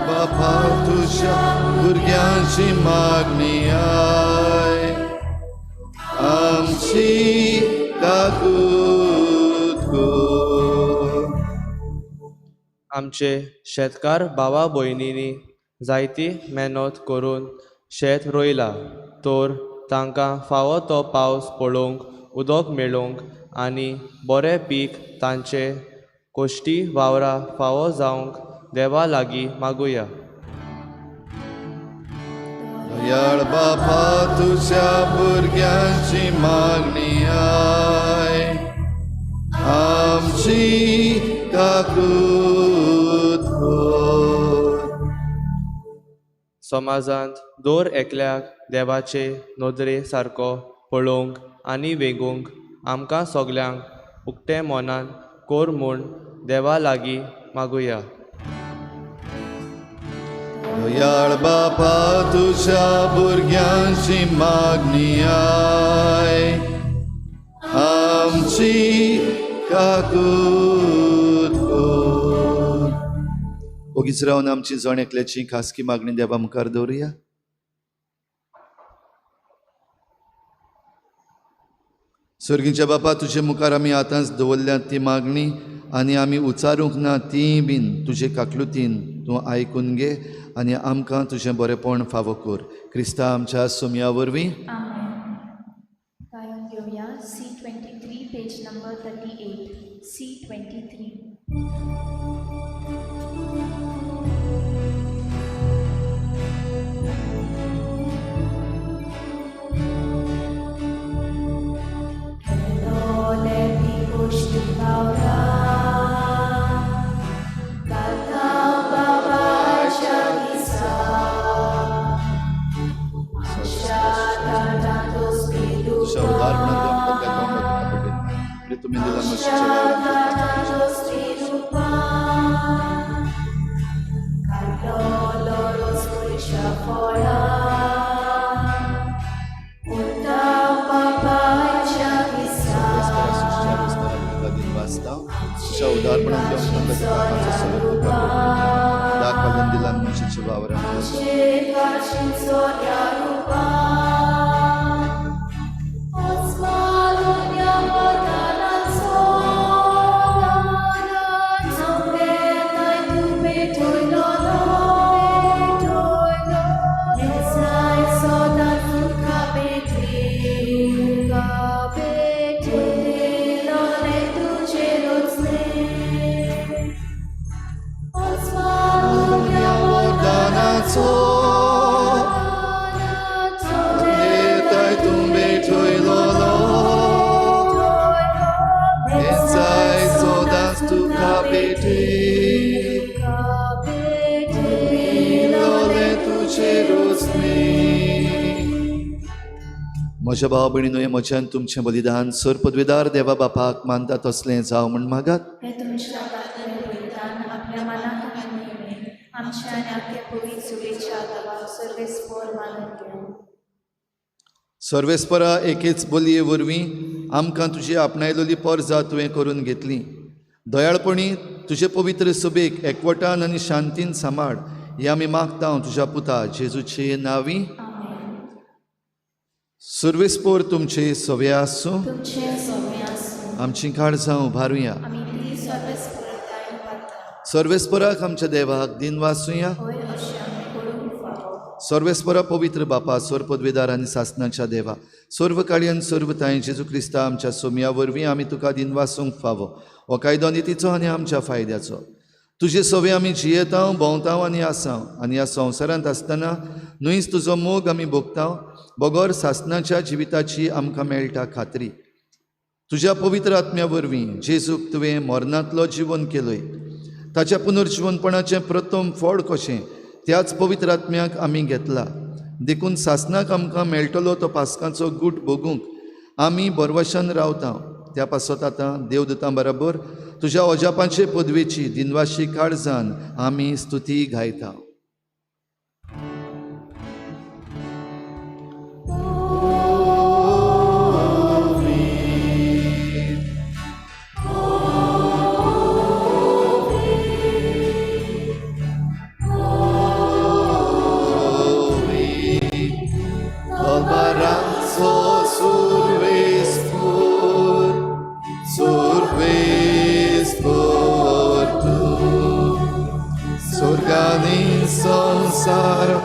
Speaker 1: बापा तुज्या भुरग्यांची मागणी आय, आमची काकूत कर.
Speaker 7: आमचे शेतकार भावा भयणींनी जायती मेहनत करून शेत रोयलां तर तांकां फावो तो पावस पळोवंक उदक मेळोवंक आनी बरें पीक तांचे कोश्टी वावरा फावो जावंक देवा लागीं मागुया.
Speaker 1: दयाळ बापा तुज्या भुरग्यांची मागणी I आमची काकूत कर.
Speaker 7: समाजांत दर एकल्याक देवाचे नदरे सारको पळोवंक आनी वेगूंक आमकां सगल्यांक उक्ते मनान कर म्हूण देवा लागीं मागुया.
Speaker 1: दयाळ बापा तुज्या भुरग्यांची मागणी I आमची काकूत कर. ओगीच रावन आमची जण एकल्याची खासगी मागणी देवा मुखार दवरुया. सर्गीच्या बापा तुजे मुखार आमी आतांच दवरल्या ती मागणी आनी आमी उचारूंक ना ती बीन तुजे काकलुतीन तूं आयकून घे आनी आमकां तुजें बरेंपण फावो कर. क्रिस्ता आमच्या सोमया वरवीं.
Speaker 5: गायन घेवया C23 page number 38 C23.
Speaker 1: म्हज्या भाव भयणीनो हें म्हज्यान तुमचें बलिदान सर पदवेदार देवा बापाक मानता तसलें जावं म्हूण मागात. सर्वेस्परा एकेच बोलये वरवीं आमकां तुजी आपणायलोली परजा तुवें करून घेतली. दयाळपणी तुजे पवित्र सभेक एकवटान आनी शांतीन सांबाळ हें आमी मागता तुज्या पुता जेजूचे नांवी. सर्वेस्पोर तुमचे सवे आसूं. आमची काळजां उबारुया. सर्वेस्पराक आमच्या देवाक दिनवासुया. सर्वेस्परा पवित्र बापा सर्व पदवेदार आनी सासनाच्या देवा सर्व काळी आनी सर्व तांय जेजू क्रिस्ता आमच्या सोमया वरवीं आमी तुका दिनवासूंक फावो. हो कायदो नितीचो आनी आमच्या फायद्याचो. तुजे सवे आमी जियेतांव भोंवतांव आनी आसाव आनी ह्या संवसारांत आसतना न्हयच तुजो मोग आमी भोगतांव बगर सासनाच्या जिविताची आमकां मेळटा खात्री. तुज्या पवित्र आत्म्या वरवीं जेजूक तुवें मरणांतलो जिवन केलय ताच्या पुनर्जिवनपणाचें प्रथम फळ कशें त्याच पवित्र आत्म्याक आमी घेतला. देखून सासनाक आमकां मेळटलो तो पास्कांचो गूट भोगूंक आमी बरवशान रावता. त्या पासत आतां देवदूतां बराबर तुज्या अजापांचे पदवेची दिनवाशी काळजान आमी स्तुती गायता.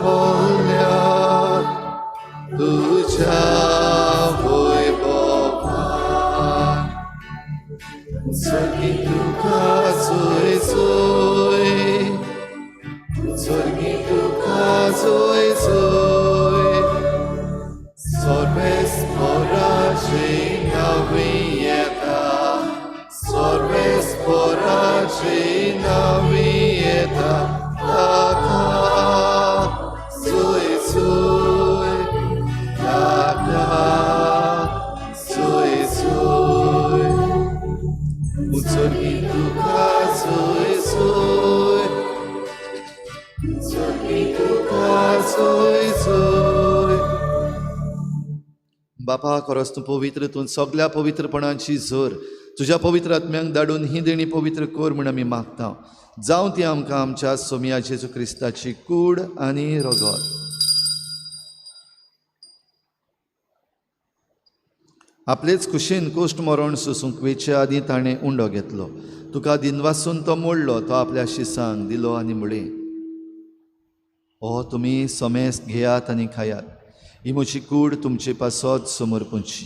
Speaker 1: बोल्ल्यात तुज्या वैभवान. स्वर्गी तुका जोय जोय, स्वर्गी तुका जोय जोय, सर्वेस्पराचे नांवी येता, सर्वेस्पराचे नांवी येता, ताका जोय जोय, ताका जोय जोय, उत्सर्गी तुका जोय जोय, उत्सर्गी तुका जोय जोय. बापा, खरोच तूं पवित्र, तूं सगल्या पवित्रपणाची जोर. तुज्या पवित्र आत्म्यांक धाडून ही देणी पवित्र कर म्हूण आमी मागता. जावं ती आमकां आमच्या सोमया जेजू क्रिस्ताची कूड आनी रगत. आपलेच खुशेन कोश्ट मरण सोसूंक वेचे आदीं ताणें उंडो घेतलो. तुका दिनवासून तो मोडलो, तो आपल्या शिसांक दिलो आनी म्हळें, ओ तुमी समेस्त घेयात आनी खायात, ही म्हजी कूड तुमचे पासत समर्पणची.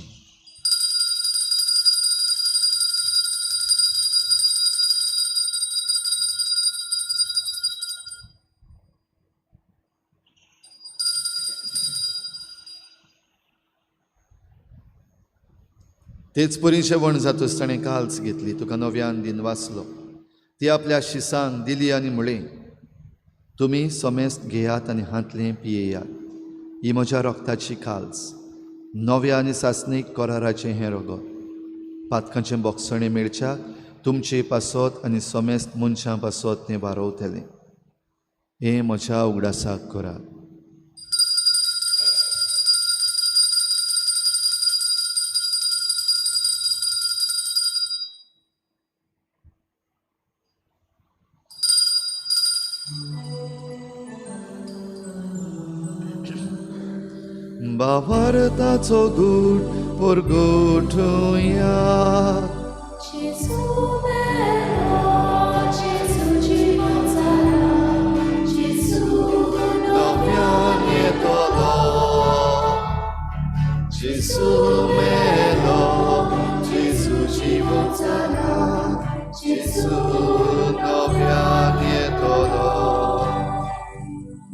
Speaker 1: तेच परी जेवण जातच ताणें काल्स घेतली, तुका नव्यान दिन वाचलो, ती आपल्या शिसांक दिली आनी म्हळें, तुमी समेस्त घेयात आनी हांतलें पियेयात, ही म्हज्या रक्ताची काल्स, नव्या आनी सासणीक कराराचें हें रगत, पातकांचें बोगसणें मेळच्याक तुमचे पासत आनी समेस्त मनशां पासत तें वारोवतलें. हें म्हज्या उगडासाक करात. भावार्थाचो गूट परगटुया.
Speaker 5: जेजू मेलो, जेजू जिवन जाला, जेजू
Speaker 1: नव्यान येतलो, जेजू मेलो, जेजू जिवन जाला, जेजू नव्यान येतलो.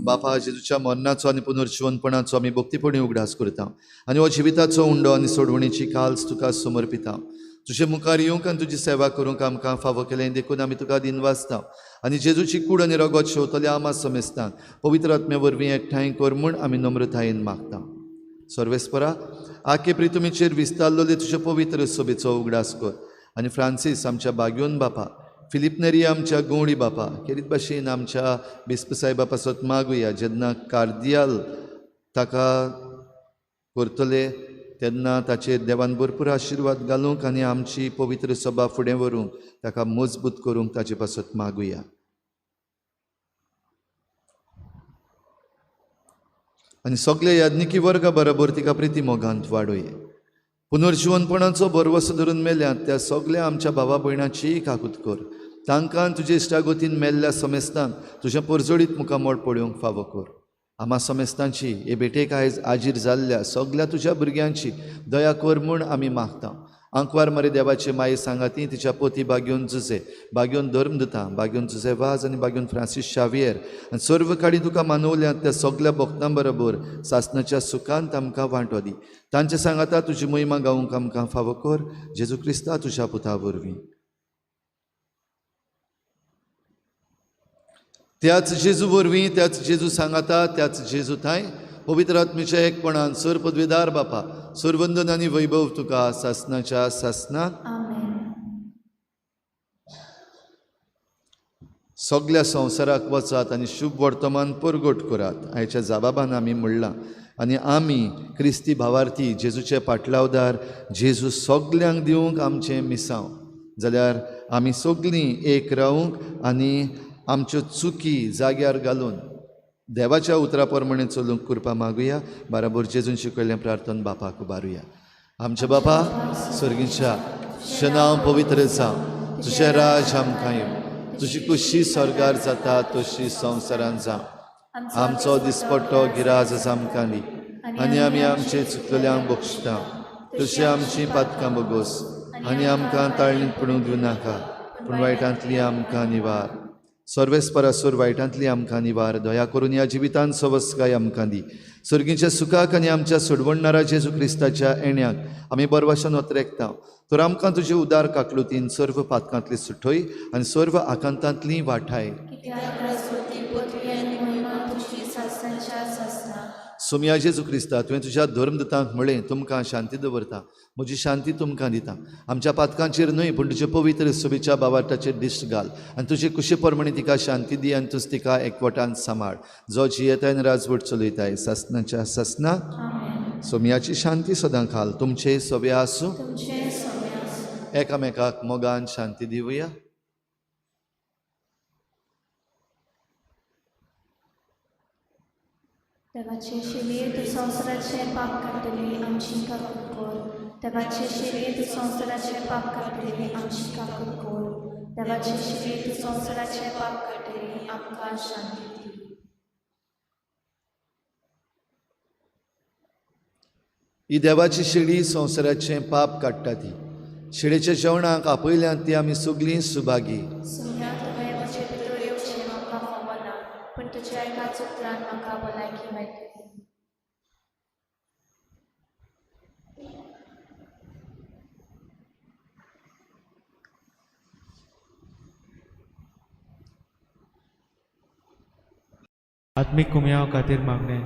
Speaker 1: बापा, जेजूच्या मरणाचो आनी पुनर्जिवनपणाचो आमी भक्तीपणी उगडास करता आनी हो जिविताचो उंडो आनी सोडवणीची काल्स तुका समर्पिता. तुजे मुखार येवंक आनी तुजी सेवा करूंक आमकां फावो केलें देखून आमी तुका दिनवासता आनी जेजूची कूड आनी रगत शेवतल्या आमा समेस्तांक पवित्र आत्म्या वरवीं एकठांय कर म्हूण आमी नम्रतायेन मागता. सर्वेस्परा, आखे प्रितुमीचेर विस्तारलेले तुजे पवित्र सभेचो उगडास कर आनी फ्रांसीस आमच्या बाग्योन बापा, फिलीप नेरी आमच्या गवळी बापा, खेरीत भाशेन आमच्या बिस्प साहेबा पासत मागुया, जेन्ना कार्दियाल ताका करतले तेन्ना ताचेर देवान भरपूर आशिर्वाद घालूंक आनी आमची पवित्र सभा फुडें व्हरूंक ताका मजबूत करूंक ताचे पासत मागुया. आनी सगळे याज्ञिकी वर्गा बरोबर तिका प्रिती मोगांत वाडोवया. पुनर्जिवनपणाचो भरवसो धरून मेल्यात त्या सगल्या आमच्या भावा भयणाची काकूत कर. तांकां तुजे इश्टागतीन मेल्ल्या समेस्तांक तुज्या परजळीत मुखामळ पळोवंक फावो कर. आमा समेस्तांची हे भेटेक आयज आजीर जाल्ल्या सगल्या तुज्या भुरग्यांची दया कर म्हूण आमी मागता. आंकवार मरे देवाचे माये सांगाती तिच्या पोती बाग्योन जुजे, बाग्योन धर्मदुता, बाग्योन जुजे वाज आनी बाग्योन फ्रांसीस शावियर आनी सर्व काडी तुका मानवल्यात त्या सगल्या भक्तां बरोबर सासणाच्या सुखांत आमकां वांटो दी. तांचे सांगाता तुजी महिमा गावंक आमकां फावो कर, जेजू क्रिस्ता तुज्या पुता वरवीं. त्याच जेजू वरवीं, त्याच जेजू सांगाता, त्याच जेजू थांय पवित्र आत्मेच्या एकपणान सर पदवेदार बापा, सरवंदन आनी वैभव तुका सासणाच्या सासणाक. सगल्या संवसाराक वचात आनी शुभ वर्तमान परगट करात. आयच्या जाबाबान आमी म्हणलां आनी आमी क्रिस्ती भावार्थी जेजूचे पाटलावदार जेजू सगल्यांक दिवंक आमचें मिसांव, जाल्यार आमी सगलीं एक रावूंक आनी आमच्यो चुकी जाग्यार घालून देवाच्या उतरा प्रमाणे चलूंक कृपा मागुया. बाराबर जेजून शिकयल्लें प्रार्थन बापाक उबारुया. आमच्या बापा स्वर्गीच्या, तुजें नांव पवित्र जावं, तुजें राज आमकां येवं, तुजी कुशी स्वर्गार जाता तशी संवसारान जावं. आमचो दिसपट्टो गिराज आमकां दी आनी आमी आमचे चुकलेल्यांक बक्षता तशी आमची पातकां बोगोस आनी आमकां ताळणीत पडूंक दिवं नाका पूण वायटांतली आमकां निवार. सर्वेस्परासूर वायटांतली आमकां निवार. दया करून ह्या जिवितान सवस्काय आमकां दी. सर्गीच्या सुखाक आनी आमच्या सोडवणणारा जेजू क्रिस्ताच्या येण्याक आमी बरवाशान ओतरेकता. तर आमकां तुजे उदार काकलुतीन सर्व पातकांतली सुठय आनी सर्व आकांतांतली वाठाय. सोमया जेजू क्रिस्ता, तुवें तुज्या धर्मदूतांक म्हळें, तुमकां शांती दवरता, म्हजी शांती तुमकां दिता. आमच्या पातकांचेर न्हय पूण तुजे पवित्र सभेच्या बावाटाचेर दिश्ट घाल आनी तुजे कुशे प्रमाणे तिका शांती दी आनी तूं तिका एकवटान सांबाळ, जो जियेताय आनी राजवट चलयताय सासनाच्या सासना. सोमयाची शांती सदां खाल तुमचे सोबे आसूं. एकामेकाक मोगान शांती दिवया.
Speaker 5: देवाचे शिलये तूं संवसाराचें पाप काडटली आमची काकूट कर. देवाचे शिलये तूं संवसाराचें पाप काडटली आमची काकूट कर. देवाचे शिलये तूं संवसाराचें पाप काडटली आमकां शांती दी.
Speaker 1: ही देवाची शेळी संवसाराचें पाप काडटा ती शेळेच्या जेवणाक आपयल्यान ती आमी सगळीं सुभागी.
Speaker 5: सोम्या, तुवें म्हजे भितर येवचें म्हाका फावना पूण तुज्या एकाच उतरान म्हाका भलायकी मेळटली.
Speaker 8: आत्मीक कुमयाव खातीर मागणें.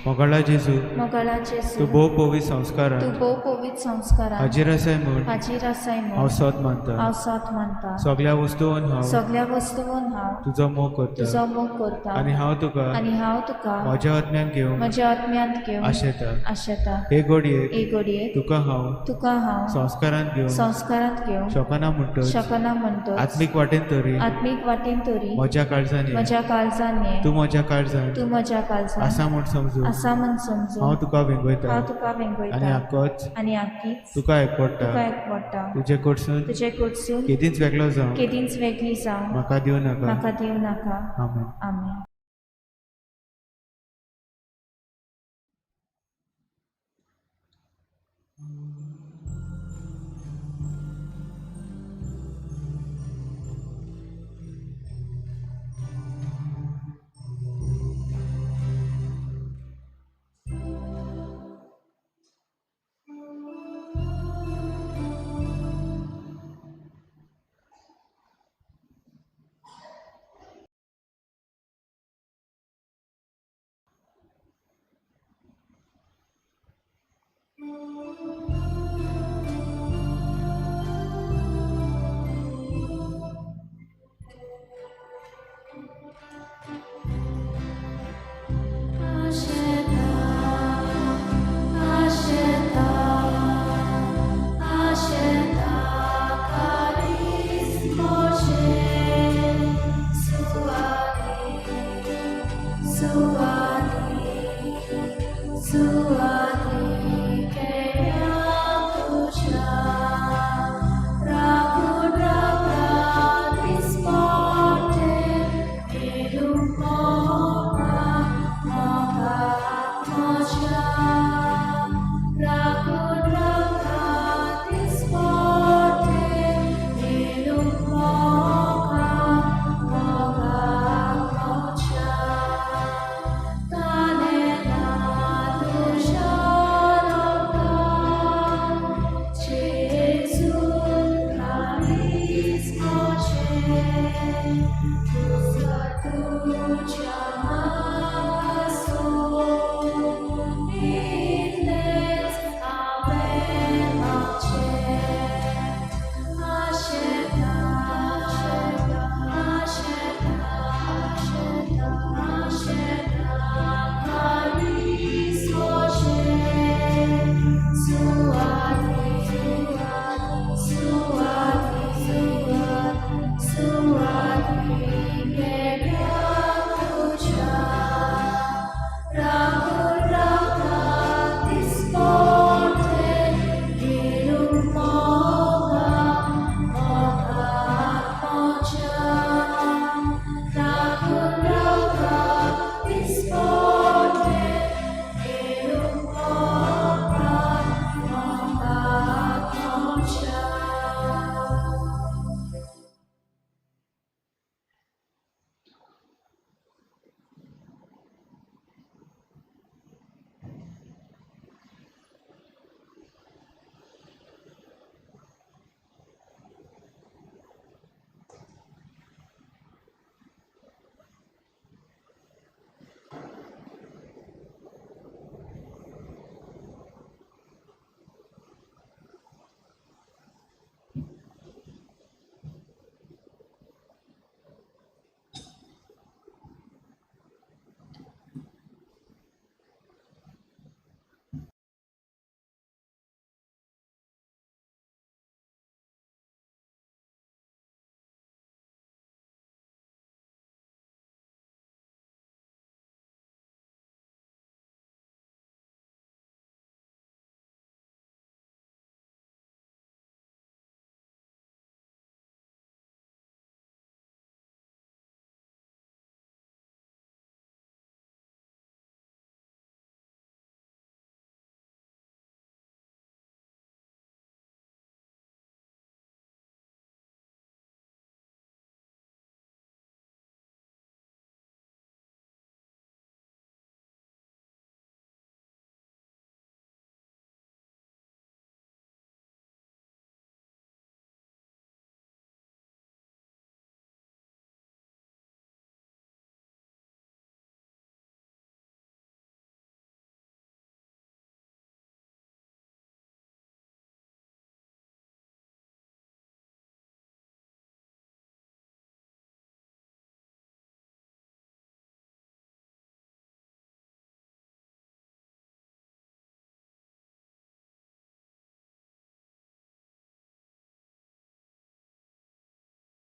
Speaker 8: मोगाळा जेजू,
Speaker 5: मोगाळा जेजू,
Speaker 8: तूं भोव पवित्र संस्कारान
Speaker 5: तूं भोव पवित्र संस्कारान
Speaker 8: हाजीर आसाय म्हूण
Speaker 5: हाजीर आसाय म्हूण
Speaker 8: हांव सोद मानता.
Speaker 5: हांव सोद मानता.
Speaker 8: सगळ्या वस्तून हांव
Speaker 5: सगळ्या वस्तून हांव
Speaker 8: तुजो मोग करता
Speaker 5: तुजो मोग करता
Speaker 8: आनी हांव तुका
Speaker 5: आनी हांव तुका
Speaker 8: म्हज्या आत्म्यान घेवंक
Speaker 5: म्हज्या आत्म्यांत घेवंक
Speaker 8: आशेता.
Speaker 5: आशेता.
Speaker 8: हे घडयेक
Speaker 5: हे घडयेक
Speaker 8: तुका हांव
Speaker 5: तुका हांव
Speaker 8: संस्कारांत घेवंक
Speaker 5: संस्कारांत घेवंक
Speaker 8: शकना म्हणटच
Speaker 5: शकना म्हणटच
Speaker 8: आत्मीक वाटेन तरी
Speaker 5: आत्मीक वाटेन तरी
Speaker 8: म्हज्या काळजान ये.
Speaker 5: म्हज्या काळजान ये.
Speaker 8: तूं म्हज्या काळजान
Speaker 5: तूं म्हज्या काळजान
Speaker 8: आसा म्हूण समजून
Speaker 5: आसा म्हूण समजून
Speaker 8: हांव तुका वेंगयता
Speaker 5: हांव तुका वेंगयता
Speaker 8: आनी आकोच
Speaker 5: आनी आकीच
Speaker 8: तुका एकवडटा.
Speaker 5: तुका एकवडटा.
Speaker 8: तुजे कडसून
Speaker 5: तुजे कडसून
Speaker 8: केदींच वेगळो जावं
Speaker 5: केदींच वेगळी जावं
Speaker 8: म्हाका दिवं नाका.
Speaker 5: म्हाका दिवं नाका.
Speaker 8: आमेन.
Speaker 5: आमेन.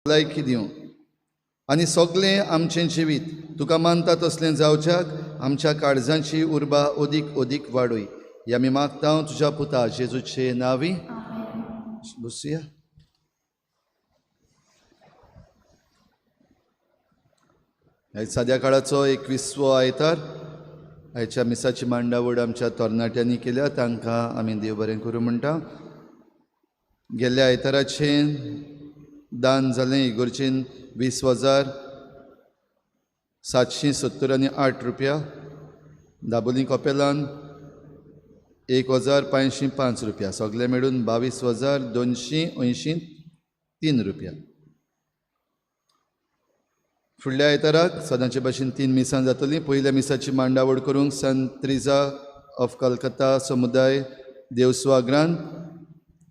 Speaker 1: भलायकी दिवं आनी सगळें आमचें जिवीत तुका मानता तसलें जावच्याक आमच्या काळजांची उर्बा अदीक अदीक वाडय. ही आमी मागता तुज्या पुता जेजूचे नांवी. बसया. आयज साद्या काळाचो 21वो आयतार. आयच्या मिसाची मांडावळ आमच्या तरणाट्यांनी केल्या, तांकां आमी देव बरें करूं म्हणटा. गेल्ल्या आयताराचें दान जालें इगोर्जेन 20,778 रुपया, दाबोली कपेलान 1,505 रुपया, सगळे मेळून 22,283 रुपया. फुडल्या आयताराक सदांचे भाशेन 3 मिसां जातलीं. पयल्या मिसाची मांडावळ करूंक संत त्रिजा ऑफ कलकत्ता समुदाय देवस्वाग्रान,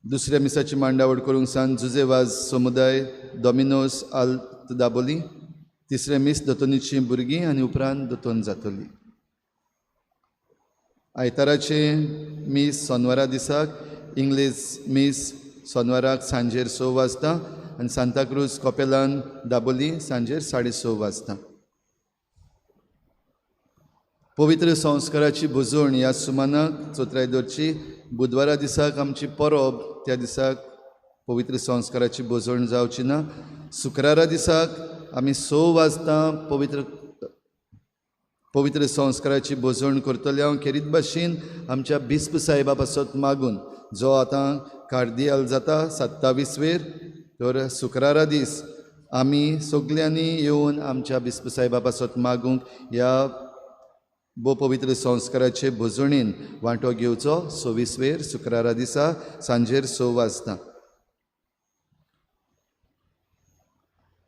Speaker 1: दुसऱ्या मिसाची मांडावळ करूंक सांत जुजे वाज समुदाय डॉमिनोस आल्त दाबोली, तिसरें मीस दोतोनीची भुरगीं आनी उपरांत दोतोन जातली. आयताराचें मीस सोनवारा दिसाक, इंग्लीश मीस सोनवाराक सांजेर 6 वाजता आनी सांताक्रूज कपेलान दाबोली सांजेर 6:30 वाजता. पवित्र संस्काराची भुजवण ह्या सुमानाक चोत्राय दवरची. बुधवारा दिसाक आमची परब, त्या दिसाक पवित्र संस्काराची भुजवण जावची ना. शुक्रारा दिसाक आमी 6 वाजता पवित्र संस्काराची भुजवण करतले. हांव खेरीत भाशेन आमच्या बिस्प साहेबा पासत मागून, जो आतां कार्दियाल जाता 27 वेर, तर शुक्रारा दीस आमी सगल्यांनी येवन आमच्या बिस्प साहेबा पासत मागूंक ह्या भोव पवित्र संस्काराचे भुजवणेन वांटो घेवचो. 26 वेर शुक्रारा दिसा सांजेर 6 वाजता.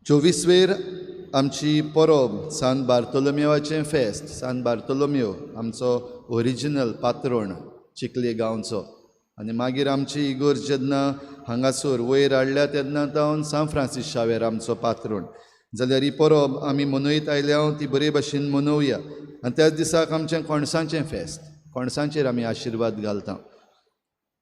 Speaker 1: 24 वेर आमची परब सांत बार्तोलोमेवाचें फेस्त. सांत बार्तोलोमेव आमचो ओरिजिनल पात्रोण चिखले गांवचो, आनी मागीर आमची इगोर्ज जेन्ना हांगासर वयर हाडल्या तेन्ना तावन सांत फ्रांसीस शावेर आमचो पात्रोण. जाल्यार ही परब आमी मनयत आयल्या ती बरे भाशेन मनोवया. आनी त्याच दिसाक आमचें कोणसांचें फेस्त, कोणसांचेर आमी आशिर्वाद घालता.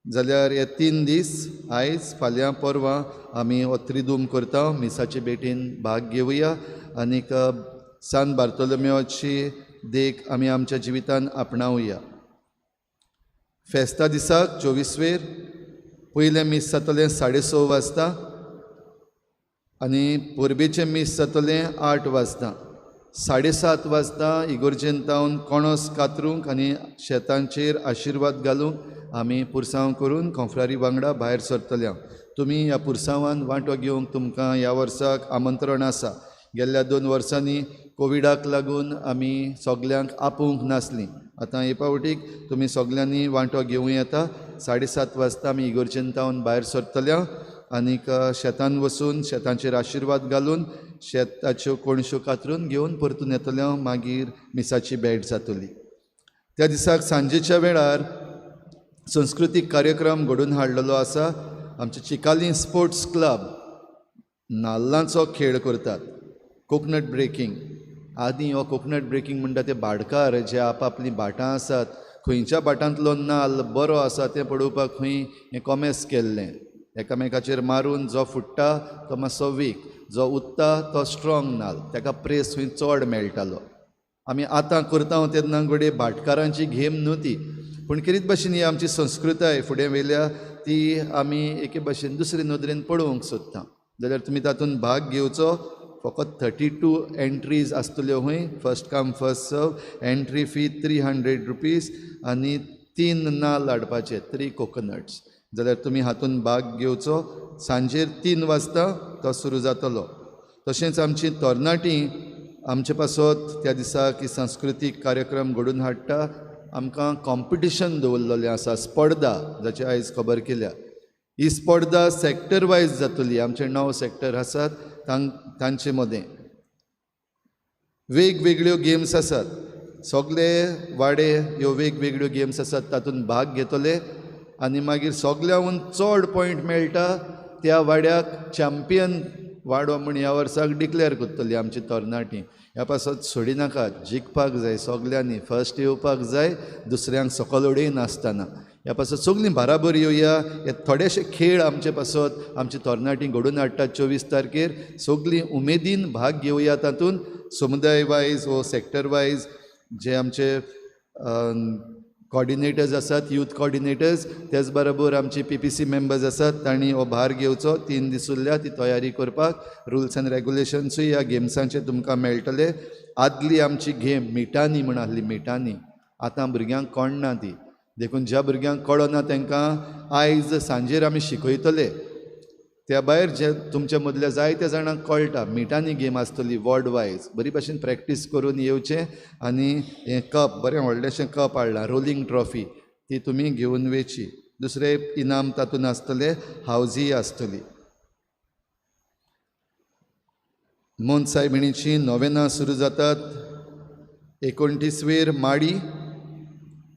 Speaker 1: जाल्यार हे 3 दीस आयज फाल्यां परवां आमी हो त्रिदूम करता. मिसाचे भेटीन भाग घेवया आनीक सांत बार्तोलोमेवाची देख आमी आमच्या जिवितान आपणावया. फेस्ता दिसाक 24 वेर पयलें मीस जातलें 6:30 वाजता आनी परबेचें मीस जातलें 8 वाजता. 7:30 वाजता इगोर्जेन तावन कोणस कातरूंक आनी शेतांचेर आशिर्वाद घालूंक आमी पुरसांव करून कोंफ्रारी वांगडा भायर सरतले. तुमी ह्या पुरसांवान वांटो घेवंक तुमकां ह्या वर्साक आमंत्रण आसा. गेल्ल्या 2 वर्सांनी कोविडाक लागून आमी सगल्यांक आपोवंक नासलीं. आतां हे पावटीक तुमी सगल्यांनी वांटो घेवं येता. 7:30 वाजता आमी इगोर्जेन तावन भायर सरतले आनीक शेतान वचून शेतांचेर आशिर्वाद घालून शेताच्यो कोणश्यो कातरून घेवन परतून येतले. मागीर मिसाची भेट जातली. त्या दिसाक सांजेच्या वेळार संस्कृतीक कार्यक्रम घडोवन हाडलेलो आसा. आमचे चिकाली स्पोर्ट्स क्लब नाल्लांचो खेळ करतात, कोकनट ब्रेकींग. आदीं हो कोकनट ब्रेकींग म्हणटा ते भाटकार जे आपापलीं भाटां आसात, खंयच्या भाटांतलो नाल्ल बरो आसा तें पळोवपाक खंय हें कॉमेस केल्लें. एकामेकाचेर मारून जो फुट्टा तो मातसो वीक, जो उत्ता तो स्ट्रॉंग नाल्ल, ताका प्रेस खंय चड मेळटालो. आमी आतां करता तेन्ना घडये भाटकारांची घेम न्हू ती, पूण खेरीत भाशेन ही आमची संस्कृताय फुडें व्हेल्या ती आमी एके भाशेन दुसरे नदरेन पळोवंक सोदता. जाल्यार तुमी तातूंत भाग घेवचो. फकत 32 एंट्रीज आसतल्यो खंय, first come first serve. Entry fee 300 rupees आनी 3 नाल्ल हाडपाचे, 3 कोकोनट्स. जाल्यार तुमी हातूंत भाग घेवचो. सांजेर 3 वाजता तो सुरू जातलो. तशेंच आमची तरणाटीं आमचे पासत त्या दिसाक ही सांस्कृतीक कार्यक्रम घडोवन हाडटा. आमकां कॉम्पिटिशन दवरलेलें आसा, स्पर्धा, जाची आयज खबर केल्या. ही स्पर्धा सॅक्टर वायज जातली. आमचे 9 सॅक्टर आसात, तांचे मदें वेगवेगळ्यो गेम्स आसात. सगळे वाडे ह्यो वेगवेगळ्यो गेम्स आसात, तातूंत भाग घेतले आनी मागीर सगळ्याहून चड पॉयंट मेळटा त्या वाड्याक चॅम्पियन वाडो म्हूण ह्या वर्साक डिक्लेअर करतली आमची तरणाटीं. ह्या पासत सोडिनाकात, जिखपाक जाय सगल्यांनी, फर्स्ट येवपाक जाय, दुसऱ्यांक सकल उडयनासतना. ह्या पासत सगळीं बाराबर येवया. हे थोडेशे खेळ आमचे पासत आमची तरणाटीं घडोवन हाडटात 24 तारखेर. सगळीं उमेदीन भाग घेवया तातूंत. समुदाय वायज वो सेक्टर वायज जे आमचे कॉर्डिनेटर्स आसात, यूथ कॉर्डिनेटर्स, त्याच बरोबर आमची PPC members आसात, तांणी हो भार घेवचो. 3 दीस उरल्या ती तयारी करपाक. रुल्स एंड रेगुलेशन्सूय ह्या गेम्सांचे तुमकां मेळटले. आदली आमची गेम मिटानी म्हण आहली, मिटानी आतां भुरग्यांक कळना ती. देखून ज्या भुरग्यांक कळना तांकां आयज सांजेर आमी शिकयतले. त्या भायर जे तुमच्या मदल्या जायत्या जाणांक कळटा मिटानी गेम आसतली वॉर्ड वायज, बरी भाशेन प्रॅक्टीस करून येवचें. आनी हें कप बरें व्हडलेंशें कप हाडलां, रोलिंग ट्रॉफी, ती तुमी घेवन वयची. दुसरें इनाम तातूंत आसतलें, हावजी आसतली. मोन सायबिणीची नोवेनां सुरू जातात. 29वेर माडी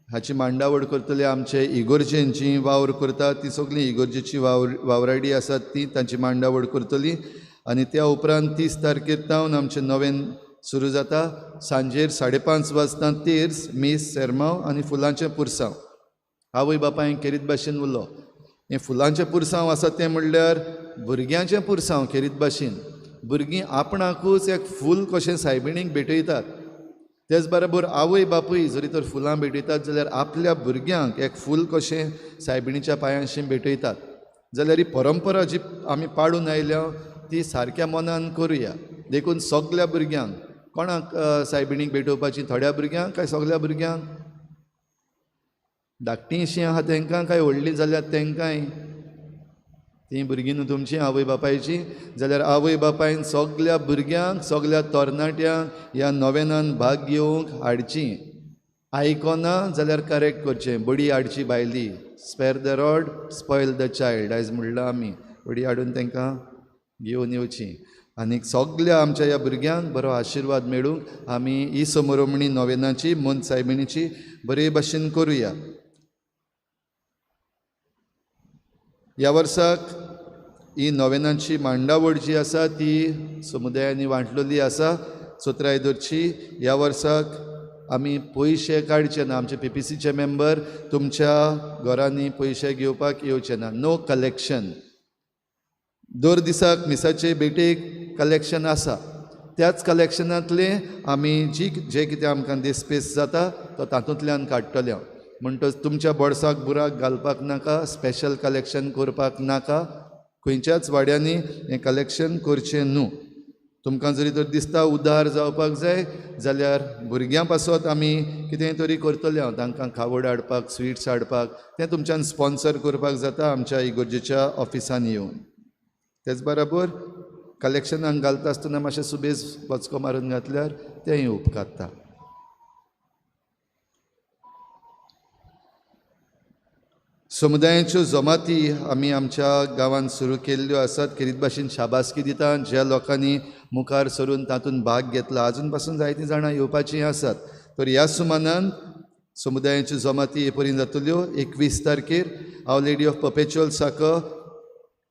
Speaker 1: हाची मांडावळ करतले आमचे इगोर्जेंची वावर करतात ती सगळीं इगोर्जेची वावराडी आसात ती तांची मांडावळ करतली. आनी त्या उपरांत 30 तारखेर तावन आमचें नोवेन सुरू जाता. सांजेर 5:30 वाजता तेर्स, मीस, सेरमांव आनी फुलांचें पुरसांव. आवय बापायन खेरीत भाशेन उरलो. हें फुलांचें पुरसांव आसा तें म्हणल्यार भुरग्यांचें पुरसांव खेरीत भाशेन. भुरगीं आपणाकूच एक फूल कशें सायबिणीक भेटयतात. तेच बरोबर आवय बापूय जरी तर फुलां भेटयतात जाल्यार आपल्या भुरग्यांक एक फूल कशें सायबिणीच्या पांयांशी भेटयतात. जाल्यार ही परंपरा जी आमी पाडून आयल्या ती सारक्या मनान करुया. देखून सगल्या भुरग्यांक, कोणाक सायबिणीक भेटोवपाची, थोड्या भुरग्यांक काय सगल्या भुरग्यांक, धाकटींशीं आहा तेंकां काय व्हडलीं जाल्यार तेंकांय, तीं भुरगीं न्हू तुमची आवय बापायची, जाल्यार आवय बापायन सगल्या भुरग्यांक, सगल्या तरणाट्यांक ह्या नोवेनान भाग घेवंक हाडची. आयकना जाल्यार करेक्ट करचें. बडी हाडची भायली, spare the rod spoil the child आयज म्हणलां आमी. बडी हाडून तांकां घेवन येवची. आनी सगल्या आमच्या ह्या भुरग्यांक बरो आशिर्वाद मेळूंक आमी ही समरोमणी नोवेनाची मोन सायबिणीची बरे भाशेन करुया. ह्या वर्साक ही नोवेनांची मांडावळ जी आसा ती समुदायांनी वांटलेली आसा. 17 दरची ह्या वर्साक आमी पयशे काडचे ना. आमचे PPCचे मेंबर तुमच्या घरांनी पयशे घेवपाक येवचे ना. No collection. दर दिसाक मिसाचे भेटेक कलेक्शन आसा. त्याच कलेक्शनांतलें आमी जी जे कितें आमकां दिसपेस जाता तो तातूंतल्यान काडटले. म्हणटच तुमच्या बोर्साक बुराक घालपाक नाका, स्पेशल कलेक्शन करपाक नाका. खंयच्याच वाड्यांनी हें कलेक्शन करचें न्हू. तुमकां जरी तर दिसता उदार जावपाक जाय जाल्यार भुरग्यां पासत आमी कितें तरी करतले. हांव तांकां खावड हाडपाक, स्विट्स हाडपाक, तें तुमच्यान स्पॉन्सर करपाक जाता आमच्या इगोर्जेच्या ऑफिसान येवन. तेच बरोबर कलेक्शनाक घालता आसतना मातशें सुबेज बचको मारून घातल्यार तेंय उपकारता. समुदायाच्यो जमाती आमी आमच्या गांवांत सुरू केल्ल्यो आसात. खेरीत भाशेन शाबासकी दिता ज्या लोकांनी मुखार सरून तातूंत भाग घेतला. आजून पासून जायतीं जाणां येवपाचीं आसात. तर ह्या सुमानान समुदायाच्यो जमाती हे परीन जातल्यो. 21 तारखेर our lady of perpetual साकर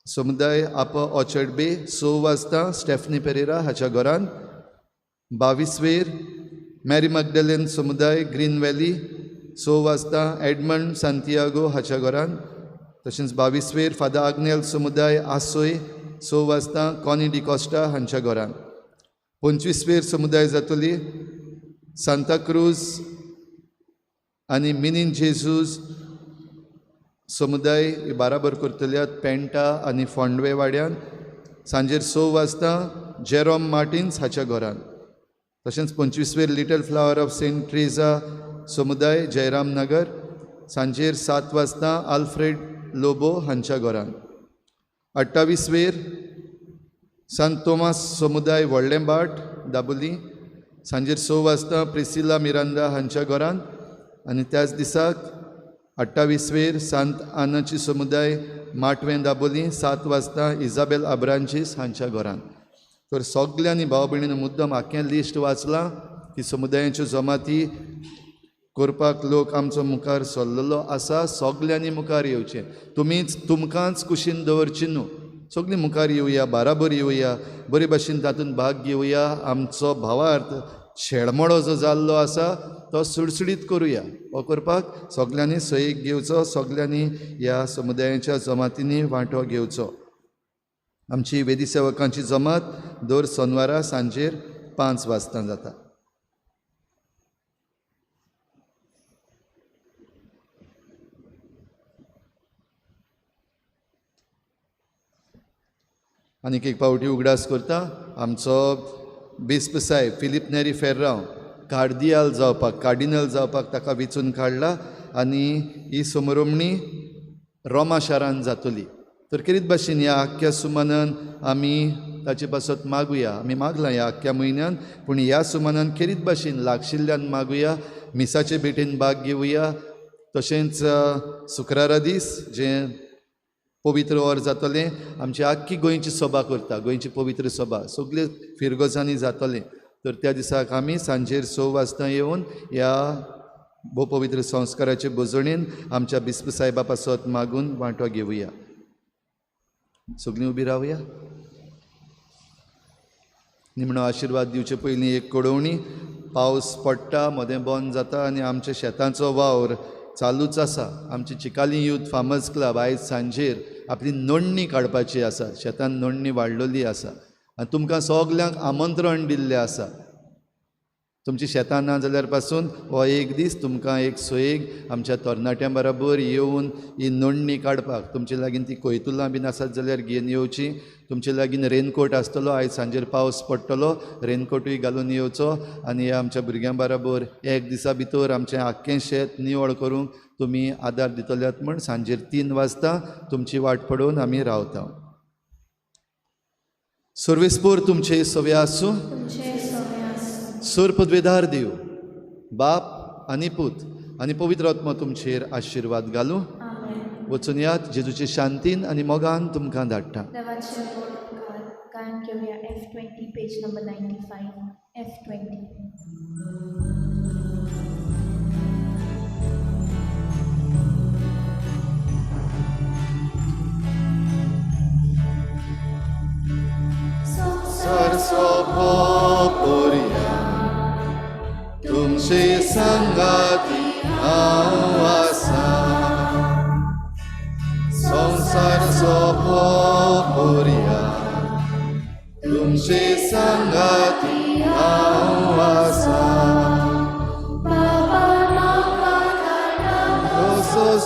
Speaker 1: समुदाय आप ऑर्चर्ड बे 6 वाजता स्टेफनी पेरेरा हाच्या घरान. 22वेर मॅरी मगडेलेन समुदाय ग्रीन व्हॅली 6 वाजता एडमंड सांतियागो हाच्या घरान. तशेंच 22वेर फादर आग्नेल समुदाय आसोय 6 वाजता कॉनी डिकॉस्टा हांच्या घरान. 25वेर समुदाय जातली सांताक्रूज आनी मिनीन जेजूस समुदाय बाराबर करतल्यात पेंटा आनी फोंडवे वाड्यान सांजेर 6 वाजता जेरोम मार्टिन्स हाच्या घरान. तशेंच 25वेर little flower of Saint Teresa समुदाय जयराम नगर सांजेर 7 वाजता आल्फ्रेड लोबो हांच्या घरान. 28वेर सांत तोमास समुदाय व्हडलें बाट दाबोली सांजेर 6 वाजता प्रिसिला मिरांदा हांच्या घरान. आनी त्याच दिसाक 28वेर सांत आनाची समुदाय माटवें दाबोली 7 वाजता इजाबेल आब्रांचीस हांच्या घरान. तर सगल्यांनी भाव भयणीन मुद्दम आख्खें लिस्ट वाचलां की समुदायांच्यो जमाती करपाक लोक आमचो मुखार सरलेलो आसा. सगल्यांनी मुखार येवचें. तुमीच तुमकांच कुशीन दवरची न्हू. सगळीं मुखार येवया, बाराबर येवया, बरे भाशेन तातूंत भाग घेवया. आमचो भावार्थ शेळमोडो जो जाल्लो आसा तो सुडसुडीत करुया. हो करपाक सगल्यांनी सहीक घेवचो, सगल्यांनी ह्या समुदायाच्या जमातींनी वांटो घेवचो. आमची वेदी सेवकांची जमात दर सोनवारा सांजेर 5 वाजता जाता. आनीक एक पावटी उगडास करता, आमचो बिस्प साहेब फिलीप नेरी फेर्रांव कार्दियाल जावपाक, कार्डिनल जावपाक ताका वेंचून काडला आनी ही समरोमणी रोमा शारान जातली. तर खेरीत भाशेन ह्या आख्ख्या सुमानान आमी ताचे पासत मागुया. आमी मागलां ह्या आख्ख्या म्हयन्यान, पूण ह्या सुमानान खेरीत भाशेन लागशिल्ल्यान मागुया, मिसाचे भेटेन भाग घेवया. तशेंच शुक्रारा दीस जें पवित्र or जातलें, आमची आख्खी गोंयची सभा करता, गोंयची पवित्र सभा सगळे फिरगोजांनी जातलें. तर त्या दिसाक आमी सांजेर 6 वाजता येवन ह्या भोव पवित्र संस्काराचे भोजणेन आमच्या बिस्प साहेबा पासत मागून वांटो घेवया. सगळीं उबी रावया. निमणो आशिर्वाद दिवचे पयलीं एक कळोवणी. पावस पडटा, मदें बंद जाता आनी आमच्या शेतांचो वावर चालूच आसा. आमची चिकाली यूथ फार्मर्स क्लब आयज सांजेर आपली नोंदणी काडपाची आसा. शेतान नोंदणी वाडलेली आसा आनी तुमकां सगल्यांक आमंत्रण दिल्लें आसा. तुमची शेतां ना जाल्यार पासून हो एक दीस तुमकां एक सोयेक आमच्या तरणाट्यां बरोबर येवन ही नोंदणी काडपाक. तुमचे लागीं ती कोयतुलां बीन आसत जाल्यार घेवन येवची. तुमचे लागीं रेनकोट आसतलो, आयज सांजेर पावस पडटलो, रेनकोटूय घालून येवचो आनी ह्या आमच्या भुरग्यां बरोबर एक दिसा भितर आमचें आख्खें शेत निवळ करूंक तुमी आदार दितल्यात म्हूण सांजेर 3 वाजता तुमची वाट पळोवन आमी रावता. सर्वेस्पोर तुमचे सवे आसूं. सोर पदवेदार देव बाप आनी पूत आनी पवित्र आत्मा तुमचेर आशिर्वाद घालूं. वचून यात जेजूचे शांतीन आनी मोगान तुमकां धाडटा.
Speaker 5: गायन घेवया F20 page number 95 F20.
Speaker 1: तुमचे संगाती हांव आसा, संवसार सोंपोवया तुमचे संगाती हांव आसा. तसोच